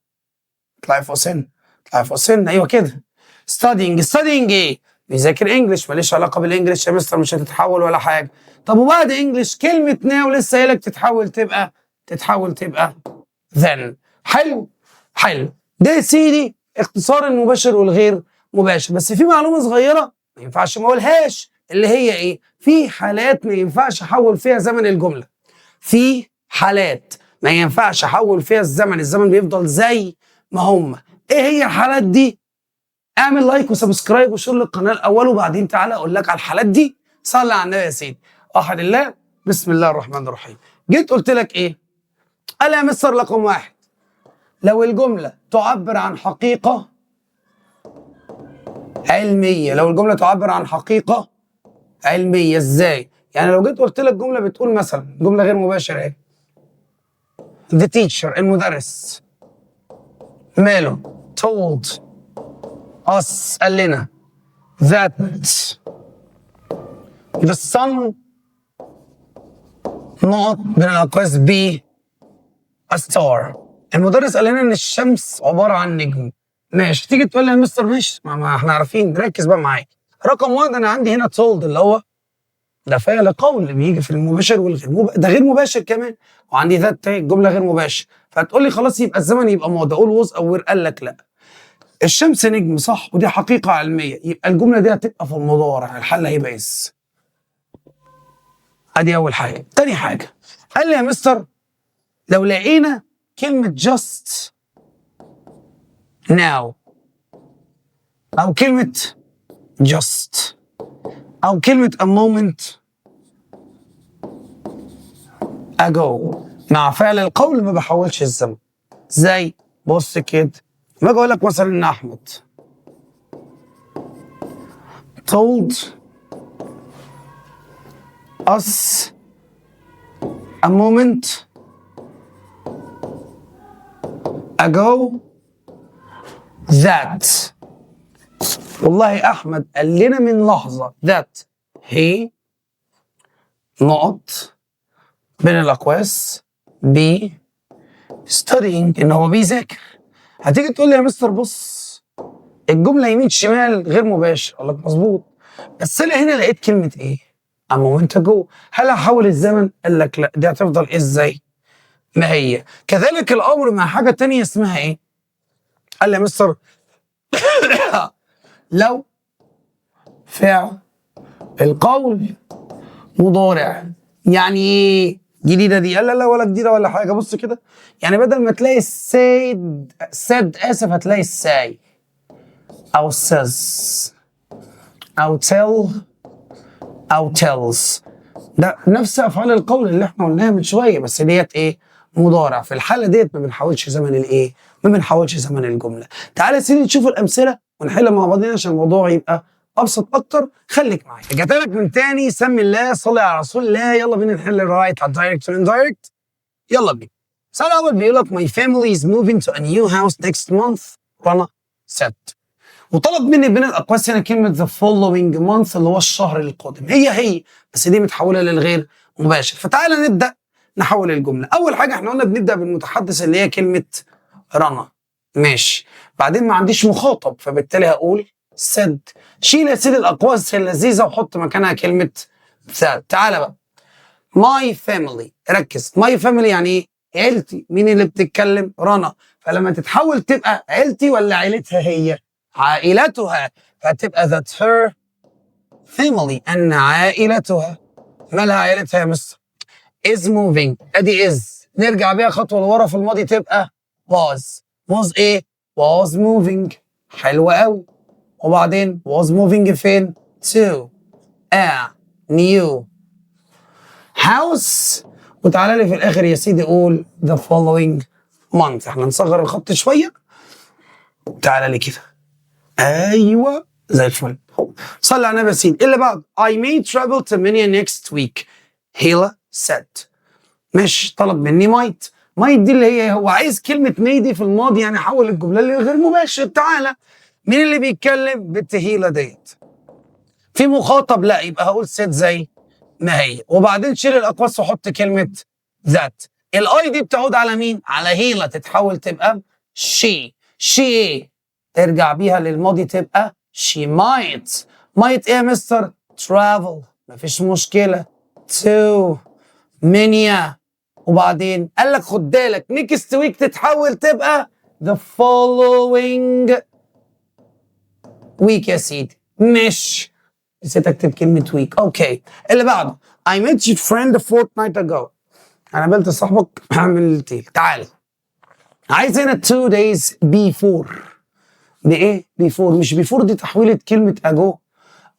S1: اطلعي فوق سن، اطلعي فوق سن، ايوه كده. studying، studying ايه؟ بيذاكر English. ماليش علاقة بال English يا مستر، مش هتتحول ولا حاجه. طب وبعد English، كلمة now لسه قايلك تتحول تبقى then. حلو حلو. ده يا سيدي اختصار المباشر والغير مباشر. بس في معلومة صغيرة ما ينفعش ما اقولهاش، اللي هي ايه؟ في حالات ما ينفعش احول فيها زمن الجمله. في حالات ما ينفعش احول فيها الزمن، الزمن بيفضل زي ما هم. ايه هي الحالات دي؟ اعمل like و subscribe و share للقناة الاول، وبعدين تعالى اقول لك على الحالات دي. صلي على النبي يا سيدي. واحد الله، بسم الله الرحمن الرحيم. جيت قلت لك ايه؟ قال يا مستر، رقم واحد، لو الجملة تعبر عن حقيقة علميه. لو الجملة تعبر عن حقيقة علميه، ازاي؟ يعني لو جيت قلت لك جملة بتقول مثلا، جملة غير مباشرة اهي، the teacher المدرس ماله؟ told us قال لنا that the sun نقط بين الأقواس be a star. المدرس قال لنا ان الشمس عبارة عن نجم. ماشي، تيجي تقول لي يا مستر، ماشي، ما احنا عارفين. ركز بقى معايا. رقم واحد، انا عندي هنا told اللي هو ده فعل قول اللي بيجي في المباشر والغير ده غير مباشر كمان، وعندي that جملة غير مباشر. فتقول لي خلاص، يبقى الزمن يبقى ماضي، اقول was او were. قال لك لا. الشمس نجم، صح، ودي حقيقة علميه، يبقى الجملة دي هتبقى في المضارع، الحل هيبقى is. ادي اول حاجه. تاني حاجه، قال لي يا مستر لو لقينا كلمة just now او كلمة just او كلمة a moment ago مع فعل القول، ما بحولش الزمن. زي بص كده، ما اجي اقول لك مثلا ان احمد told us a moment ago that، والله احمد قال لنا من لحظه، that he نقط بين الاقواس be studying، ان هو بيذاكر. هتيجي تقول لي يا مستر بص، الجملة يمين شمال غير مباشر، اقول لك مظبوط، بس انا هنا لقيت كلمة ايه؟ a moment ago. هل هحول الزمن؟ قال لك لا، دي هتفضل ازاي؟ ما هي. كذلك الامر مع حاجة تانية اسمها ايه؟ قال لي يا مستر لو فعل القول مضارع. يعني ايه؟ جديدة دي؟ قال لا لا، ولا جديدة ولا حاجه. بص كده، يعني بدل ما تلاقي said، said اسف، هتلاقي say او says او tell او tells. ده نفس افعال القول اللي احنا قلناها من شويه، بس ديت ايه؟ مضارع. في الحالة ديت ما بنحولش زمن الايه؟ ما بنحولش زمن الجمله. تعالى يا سيدي نشوف الامثلة ونحل مع بعضنا عشان الموضوع يبقى ابسط اكتر. خليك معايا. رجعت لك من تاني. سمي الله، صلي على رسول الله، يلا بينا نحل ال write على ال direct وال indirect. يلا بينا. السؤال الاول بيقول لك my family is moving to a new house next month، رنا said، وطلب مني بين الاقواس هنا كلمة the following month اللي هو الشهر القادم. هي هي، بس دي متحوله للغير مباشر. فتعالى نبدا نحول الجمله. اول حاجه، احنا قلنا بنبدا بالمتحدث اللي هي كلمة رنا، ماشي. بعدين ما عنديش مخاطب، فبالتالي هقول said. شيل يا سيدي الاقواس اللذيذة وحط مكانها كلمة that. تعالى بقى، my family، ركز، my family يعني ايه؟ عيلتي. مين اللي بتتكلم؟ رنا. فلما تتحول تبقى عيلتي ولا عيلتها هي؟ عائلتها، فتبقى that her family، ان عائلتها. مالها عائلتها يا مستر؟ is moving. ادي is، نرجع بيها خطوة لورا في الماضي تبقى was. was ايه؟ was moving. حلوة قوي. وبعدين was moving فين؟ to a new house. وتعالى لي في الاخر يا سيدي قول the following month. احنا نصغر الخط شويه. تعالى لي كده، ايوه، زي الفل. صلي على النبي يا سيدي. اللي بعد، I may travel to Minya next week، هيلا said. مش طلب مني might؟ might دي اللي هي هو عايز كلمة may دي في الماضي، يعني حول الجملة لغير مباشر. تعالى، مين اللي بيتكلم؟ بنت هيلا ديت. في مخاطب؟ لا، يبقى هقول said زي ما هي، وبعدين شيل الاقواس وحط كلمة that. ال I دي بتعود على مين؟ على هيلا، تتحول تبقى she. she ايه؟ ترجع بيها للماضي تبقى she might. might ايه يا مستر؟ travel، مفيش مشكله، to منيا. وبعدين قال لك خد بالك، next week تتحول تبقى the following week يا سيدي. مش نسيت اكتب كلمة week. okay، اللي بعده، I met your friend a fortnight ago، انا قابلت صاحبك من التيل. تعال، عايز هنا 2 days before. بايه before؟ مش before دي تحويلة كلمة ago؟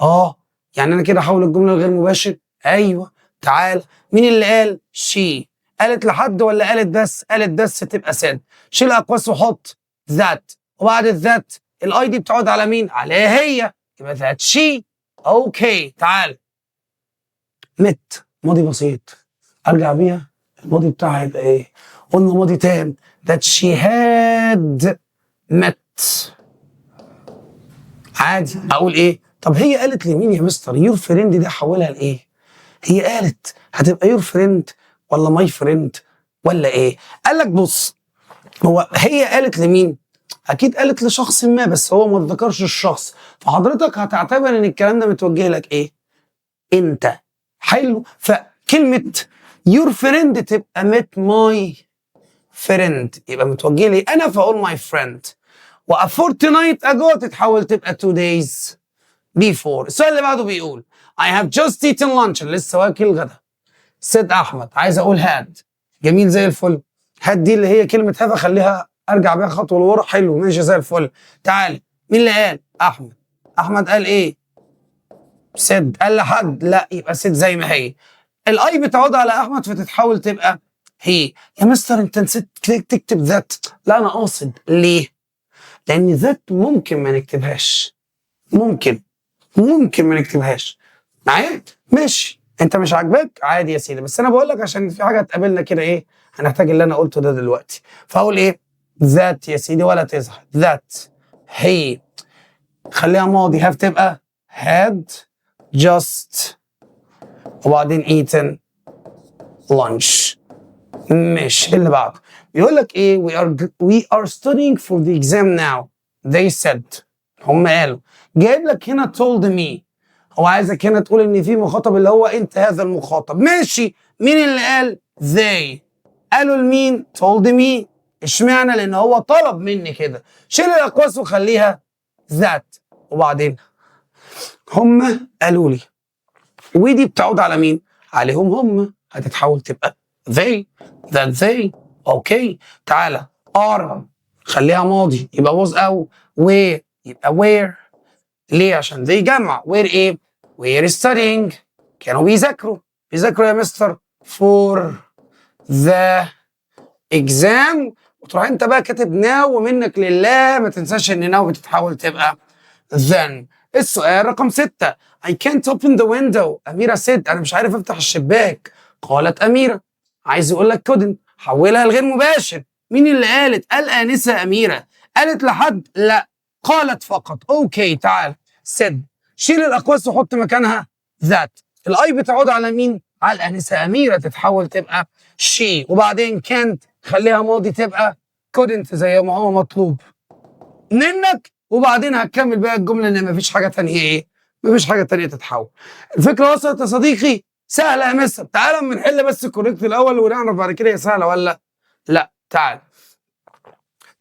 S1: اه، يعني انا كده احول الجملة لغير مباشر. ايوه. تعال، مين اللي قال؟ she. قالت لحد ولا قالت بس؟ قالت بس، تبقى said. شيل اقواس وحط that، وبعد ال that ال I دي بتعود على مين؟ عليها هي، يبقى that she. okay، تعال، met ماضي بسيط، ارجع بيها الماضي بتاعها يبقى ايه؟ قلنا ماضي تام، that she had met. عادي، اقول ايه؟ طب هي قالت لمين يا مستر؟ your friend دي احولها لايه؟ هي قالت، هتبقى your friend ولا my friend ولا ايه؟ قال لك بص، هو هي قالت لمين؟ اكيد قالت لشخص ما، بس هو ما ذكرش الشخص، فحضرتك هتعتبر ان الكلام ده متوجه لك ايه؟ انت. حلو. فكلمه your friend تبقى met my friend، يبقى متوجه لي انا، فاقول my friend. و a fortnight ago تتحول تبقى 2 days before. السؤال اللي بعده بيقول I have just eaten lunch، لسه واكل غدا. said احمد، عايز اقول had. جميل زي الفل. had دي اللي هي كلمة have، خليها ارجع بيها خطوة لورا. حلو، ماشي زي الفل. تعال، مين اللي قال؟ احمد. احمد قال ايه؟ said. قال لحد؟ لا، يبقى said زي ما هي. ال I بتعود على احمد فتتحول تبقى he. يا مستر انت نسيت تكتب that. لا، انا قاصد. ليه؟ لان that ممكن ما نكتبهاش، ممكن ما نكتبهاش. معايا؟ ماشي، انت مش عاجباك عادي يا سيدي، بس انا بقول لك عشان في حاجة هتقابلنا كده ايه، هنحتاج اللي انا قلته ده دلوقتي. فاقول ايه؟ that يا سيدي ولا تزعل. that he خليها ماضي، have تبقى had just وبعدين eaten lunch. ماشي، اللي بعده بيقول لك ايه؟ we are studying for the exam now، they said، هم قالوا. جايب لك هنا told me، هو عايزك هنا تقول ان في مخاطب اللي هو انت هذا المخاطب. ماشي، مين اللي قال؟ they. قالوا لمين؟ told me. اشمعنى؟ لان هو طلب مني كده. شيل الاقواس وخليها that وبعدين هم قالوا لي، ودي بتعود على مين؟ عليهم هم، هتتحول تبقى they، that they. okay، تعالى، are خليها ماضي يبقى was او were، يبقى were. ليه؟ عشان they جمع. were ايه؟ were studying، كانوا بيذاكروا. بيذاكروا يا مستر for the exam، وتروح انت بقى كاتب now، ومنك لله ما تنساش ان now بتتحول تبقى then. السؤال رقم 6: I can't open the window، أميرة said. أنا مش عارف أفتح الشباك، قالت أميرة. عايز يقول لك couldn't، حولها لغير مباشر. مين اللي قالت؟ قال آنسة أميرة. قالت لحد؟ لا، قالت فقط. okay، تعال، said، شيل الأقواس وحط مكانها that. ال I بتعود على مين؟ على الآنسة أميرة، تتحول تبقى she، وبعدين can't خليها ماضي تبقى couldn't زي ما هو مطلوب منك، وبعدين هتكمل بقى الجملة ان مفيش حاجة تانية ايه؟ مفيش حاجة تانية تتحول. الفكرة وصلت يا صديقي؟ سهلة يا مستر. تعالى اما نحل بس ال correct الاول ونعرف بعد كده هي سهلة ولا لا. تعال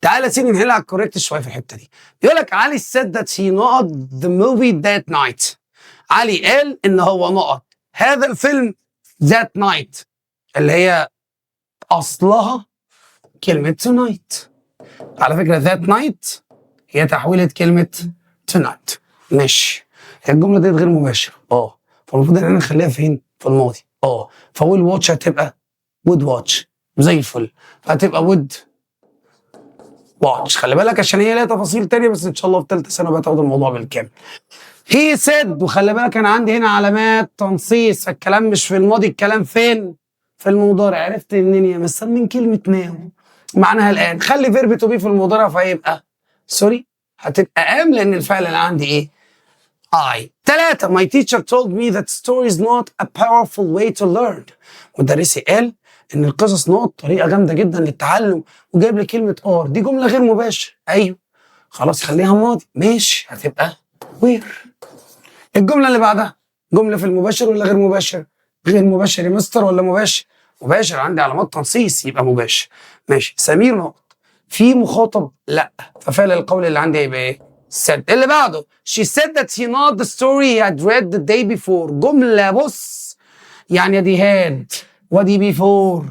S1: تعال يا سيدي نحل على ال correct شوية في الحتة دي. بيقول لك علي said that he نقط the movie that night. علي قال ان هو نقط هذا الفيلم that night، اللي هي اصلها كلمة tonight. على فكرة that night هي تحويلة كلمة tonight. ماشي، هي الجملة دي غير مباشر، فالمفروض ان احنا نخليها فين؟ في الماضي. ف will watch هتبقى would watch، زي الفل، فهتبقى would watch. خلي بالك عشان هي ليها تفاصيل تانية، بس ان شاء الله في ثالثة ثانوي بقى تاخد الموضوع بالكامل. he said، وخلي بالك انا عندي هنا علامات تنصيص، فالكلام مش في الماضي، الكلام فين؟ في المضارع. عرفت منين يا مستر؟ من كلمة now معناها الآن. خلي verb to be في المضارع فيبقى sorry هتبقى am، لأن الفعل اللي عندي إيه؟ I. ثلاثة: My teacher told me that stories نقط a powerful way to learn. مدرسي قال إن القصص نقط طريقة جامدة جدا للتعلم، وجايب لي كلمة are. دي جملة غير مباشر. أيوه، خلاص خليها ماضي. ماشي، هتبقى were. الجملة اللي بعدها جملة في المباشر ولا غير مباشر؟ غير مباشر يا مستر ولا مباشر؟ مباشر، عندي علامات تنصيص يبقى مباشر. ماشي، سمير نقط. في مخاطب؟ لا، ففعل القول اللي عندي هيبقى ايه؟ said. اللي بعده: she said that he نقط the story he had read the day before. جملة بص يعني دي had ودي before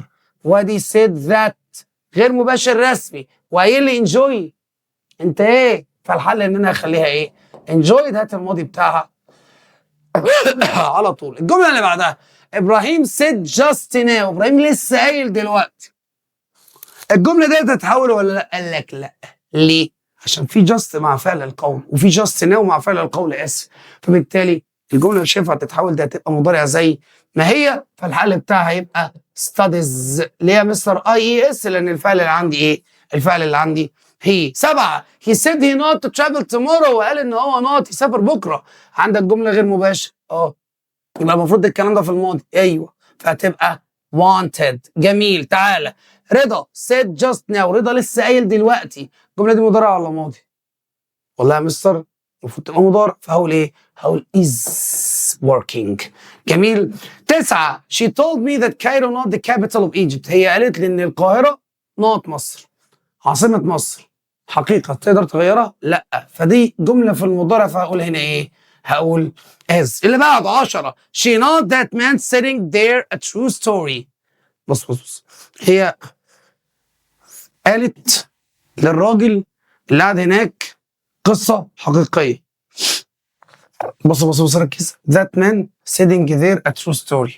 S1: ودي said that، غير مباشر رسمي، وقايل لي enjoy. انت ايه؟ فالحل ان انا اخليها ايه؟ enjoyed، هات الماضي بتاعها على طول. الجملة اللي بعدها: ابراهيم said just now، ابراهيم لسه قايل دلوقتي. الجملة دي تتحول ولا لا؟ قال لك لا. ليه؟ عشان في just مع فعل القول وفي just now مع فعل القول، اسف، فبالتالي الجملة مش هينفع تتحول، ده هتبقى مضارع زي ما هي، فالحل بتاعها هيبقى studies. ليه يا مستر ies؟ لان الفعل اللي عندي ايه؟ الفعل اللي عندي he. سبعة: he said he نقط to travel tomorrow، وقال ان هو نقط يسافر بكرة. عندك جملة غير مباشر، يبقى المفروض الكلام ده في الماضي. ايوه، فهتبقى wanted. جميل. تعالى، رضا said just now، رضا لسه قايل دلوقتي. الجملة دي مضارع ولا ماضي؟ والله يا مستر المفروض تبقى مضارع، فهقول ايه؟ هقول is working. جميل. تسعة: she told me that Cairo نقط the capital of Egypt. هي قالت لي ان القاهرة نقط مصر، عاصمة مصر. حقيقة تقدر تغيرها؟ لا. فدي جملة في المضارع، فهقول هنا ايه؟ هقول is. اللي بعده 10، she not that man sitting there a true story. بص بص بص، هي قالت للراجل اللي قاعد هناك قصة حقيقية. بص بص بص، ركز. that man sitting there a true story،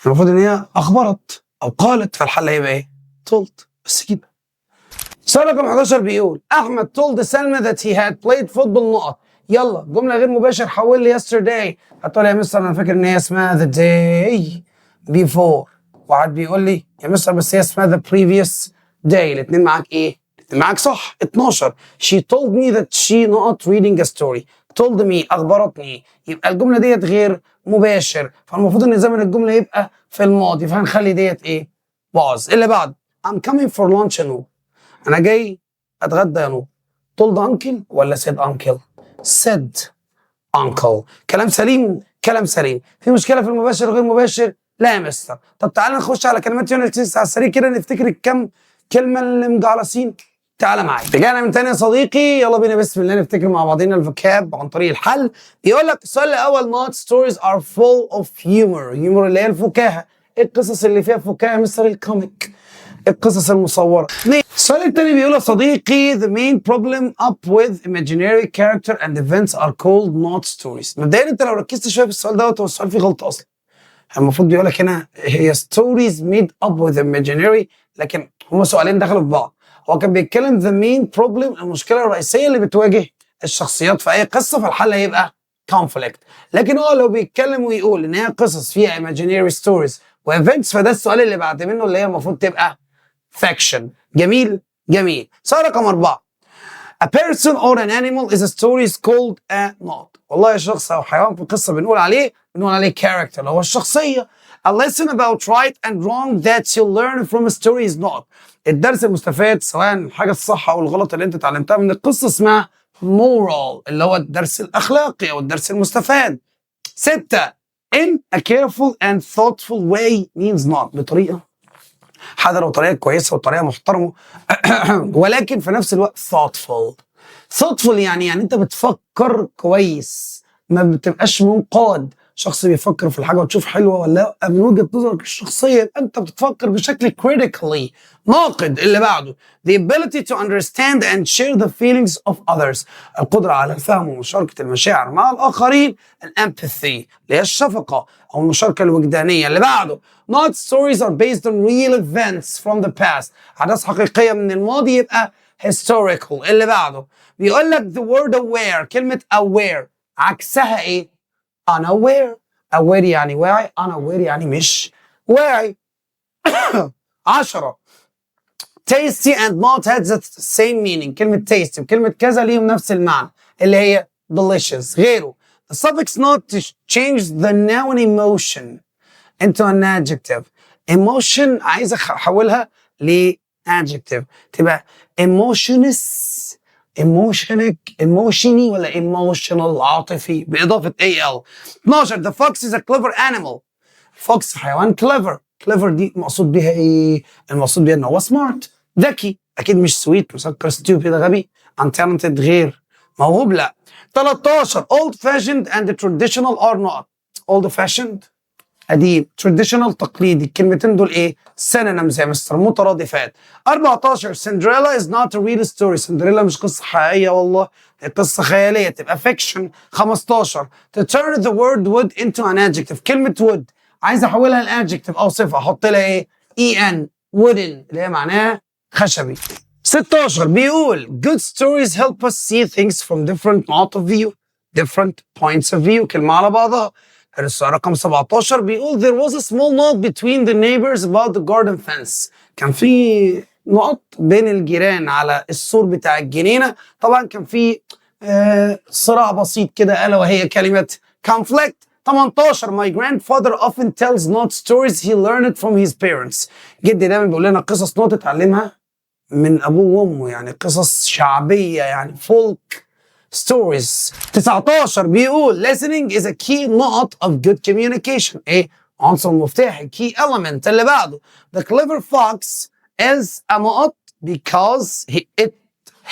S1: المفروض ان هي اخبرت او قالت، فالحل هيبقى ايه؟ told. بس كده. سؤال رقم 11 بيقول احمد told سلمى that he had played football نقط. يلا، جملة غير مباشر، حول لي yesterday. هتقول يا مستر انا فاكر ان هي اسمها the day before. واحد بيقول لي يا مستر بس هي اسمها the previous day. الاثنين معاك ايه؟ الاثنين معاك صح. 12، she told me that she نقط reading a story. told me اخبرتني، يبقى الجملة ديت غير مباشر، فالمفروض ان زمن الجملة يبقى في الماضي، فهنخلي ديت ايه؟ was. اللي بعد، I'm coming for lunch يا نور، انا جاي اتغدى يا نور. told uncle ولا said uncle؟ said uncle. كلام سليم، كلام سليم. في مشكلة في المباشر وغير مباشر؟ لا يا مستر. طب تعالى نخش على كلمات unit 6 على السريع كده، نفتكر الكم كلمة اللي مجعلصين. تعالى معايا. رجعنا من تاني يا صديقي، يلا بينا بسم الله نفتكر مع بعضينا ال vocab عن طريق الحل. بيقول لك السؤال الاول، نقط stories are full of humor. humor اللي هي الفكاهه. ايه القصص اللي فيها فكاهة يا مستر؟ ال comic، القصص المصوره. اثنين. السؤال الثاني بيقول يا صديقي، the main problem up with imaginary character and events are called نقط stories. مبدئيا انت لو ركزت شوية في السؤال دوت، هو السؤال فيه غلطه اصلا. المفروض بيقول لك هنا هي stories made up with imaginary، لكن هما سؤالين دخلوا في بعض. هو كان بيتكلم the main problem، المشكلة الرئيسية اللي بتواجه الشخصيات في اي قصه، فالحل هيبقى conflict. لكن هو لو بيتكلم ويقول ان هي قصص فيها imaginary stories و events، فده السؤال اللي بعد منه اللي هي المفروض تبقى fiction. جميل جميل. سؤال رقم 4، A person or an animal is a story is called a نقط. والله شخص أو حيوان في قصة بنقول عليه character، اللي هو الشخصية. A lesson about right and wrong that you learn from a story is نقط. الدرس المستفاد، سواء الحاجة الصح أو الغلط اللي أنت اتعلمتها من القصة، اسمها moral، اللي هو الدرس الأخلاقي أو الدرس المستفاد. 6، in a careful and thoughtful way means نقط. بطريقة حذرة وطريقة كويسة وطريقة محترمة، ولكن في نفس الوقت thoughtful. thoughtful يعني انت بتفكر كويس، ما بتبقاش منقاد. شخص بيفكر في الحاجة وتشوف حلوة ولا لا من وجهه نظرك الشخصيه، يبقى انت بتفكر بشكل critically، ناقد. اللي بعده، the ability to understand and share the feelings of others، القدرة على الفهم ومشاركة المشاعر مع الاخرين، ال empathy اللي هي الشفقة او المشاركة الوجدانيه. اللي بعده، نقط stories are based on real events from the past، احداث حقيقية من الماضي، يبقى historical. اللي بعده بيقول لك the word aware، كلمة aware عكسها ايه؟ unaware. aware يعني واعي، unaware يعني مش واعي. 10، tasty and نقط had the same meaning. كلمة tasty وكلمة كذا ليهم نفس المعنى، اللي هي delicious. غيره، the suffix نقط to change the noun emotion into an adjective. emotion عايز احولها ل adjective، تبقى emotionless، emotionic، emotiony ولا emotional؟ عاطفي باضافة al. 12، the fox is a clever animal. fox حيوان clever. clever دي مقصود بيها ايه؟ المقصود بيها ان هو smart، ذكي، اكيد مش sweet مسكر، stupid غبي، untalented غير موهوب، لا. 13، old fashioned and traditional are نقط. old fashioned قديم، traditional تقليدي، الكلمتين دول ايه؟ synonyms يا مستر، مترادفات. 14، Cinderella is not a real story. سندريلا مش قصة حقيقية والله، دي قصة خيالية، تبقى fiction. 15، to turn the word wood into an adjective، كلمة wood عايز احولها ل adjective او صفة، احط لها ايه؟ en، wooden، اللي هي معناها خشبي. 16 بيقول good stories help us see things from different point of view. different points of view، كلمة على بعضها. السؤال رقم 17 بيقول there was a small نقط between the neighbors about the garden fence. كان في نقط بين الجيران على السور بتاع الجنينة. طبعا كان في صراع بسيط كده، ألا وهي كلمة conflict. 18، my grandfather often tells نقط stories he learned from his parents. جدي دايما بيقول لنا قصص نقط اتعلمها من ابوه وامه، يعني قصص شعبيه، يعني folk stories. 19 بيقول listening is a key نقط of good communication. ايه؟ عنصر مفتاحي، key element. اللي بعده، the clever fox is a نقط because it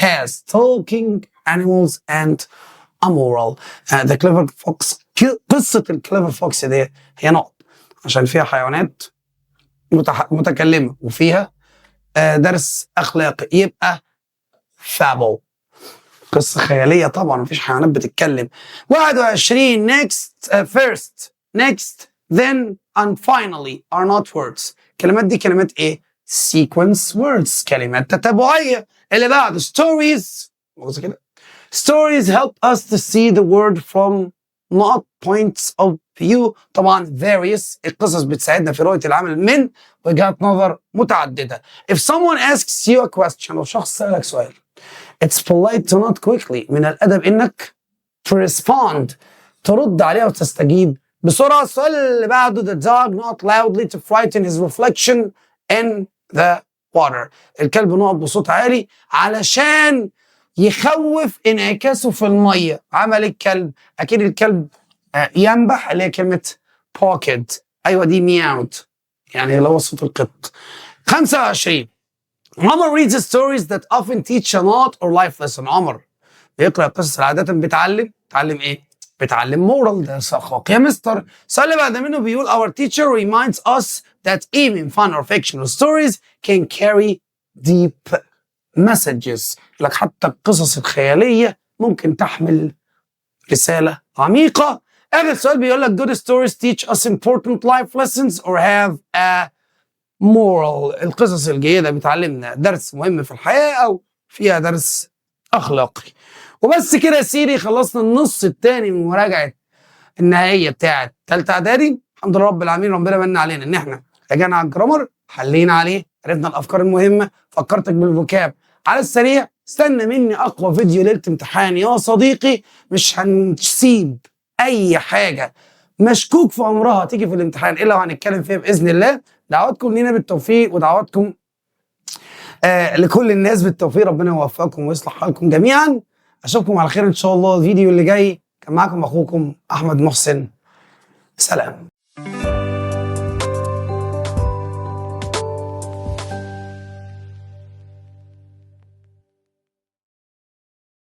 S1: has talking animals and a moral. The clever fox، قصة ال clever fox دي هي نقط عشان فيها حيوانات متكلمة وفيها درس أخلاقي، يبقى fable، قصة خيالية طبعا، مفيش حيوانات بتتكلم. 21، next، first، next، then and finally are not words. الكلمات دي كلمات ايه؟ sequence words، كلمات تتابعية. اللي بعده، stories، مؤاخذة كده، stories help us to see the world from نقط points of view. طبعا various، القصص بتساعدنا في رؤية العالم من وجهات نظر متعددة. if someone asks you a question، لو شخص سألك سؤال، it's polite to نقط quickly. من الأدب إنك to respond، ترد عليه وتستجيب بسرعة. السؤال اللي بعده، the dog نقط loudly to frighten his reflection in the water. الكلب نقط بصوت عالي علشان يخوف انعكاسه في المية. عمل الكلب، أكيد الكلب ينبح، اللي هي كلمة barked. أيوة دي meowed، يعني اللي هو صوت القط. 25، عمر reads stories that often teach a نقط or life lesson. عمر بيقرأ قصص اللي عادة بتعلم، بتعلم ايه؟ بتعلم moral، ده اخلاق يا مستر. السؤال اللي بعد منه بيقول our teacher reminds us that even fun or fictional stories can carry deep messages. لك حتى القصص الخيالية ممكن تحمل رسالة عميقة. آخر سؤال بيقول لك good stories teach us important life lessons or have a moral. القصص الجيدة بتعلمنا درس مهم في الحياة أو فيها درس أخلاقي. وبس كده يا سيدي، خلصنا النص الثاني من مراجعة النهائية بتاعة تالتة إعدادي. الحمد لله رب العالمين، ربنا من علينا إن إحنا رجعنا على ال grammar، حلينا عليه، عرفنا الأفكار المهمة، فكرتك بال vocab على السريع. استنى مني أقوى فيديو ليلة امتحان يا صديقي، مش هنسيب أي حاجة مشكوك في أمرها تيجي في الامتحان إلا وهنتكلم فيها بإذن الله. دعواتكم لينا بالتوفيق ودعواتكم لكل الناس بالتوفيق. ربنا يوفقكم ويصلح حالكم جميعا. اشوفكم على خير ان شاء الله الفيديو اللي جاي. كان معاكم اخوكم احمد محسن، سلام.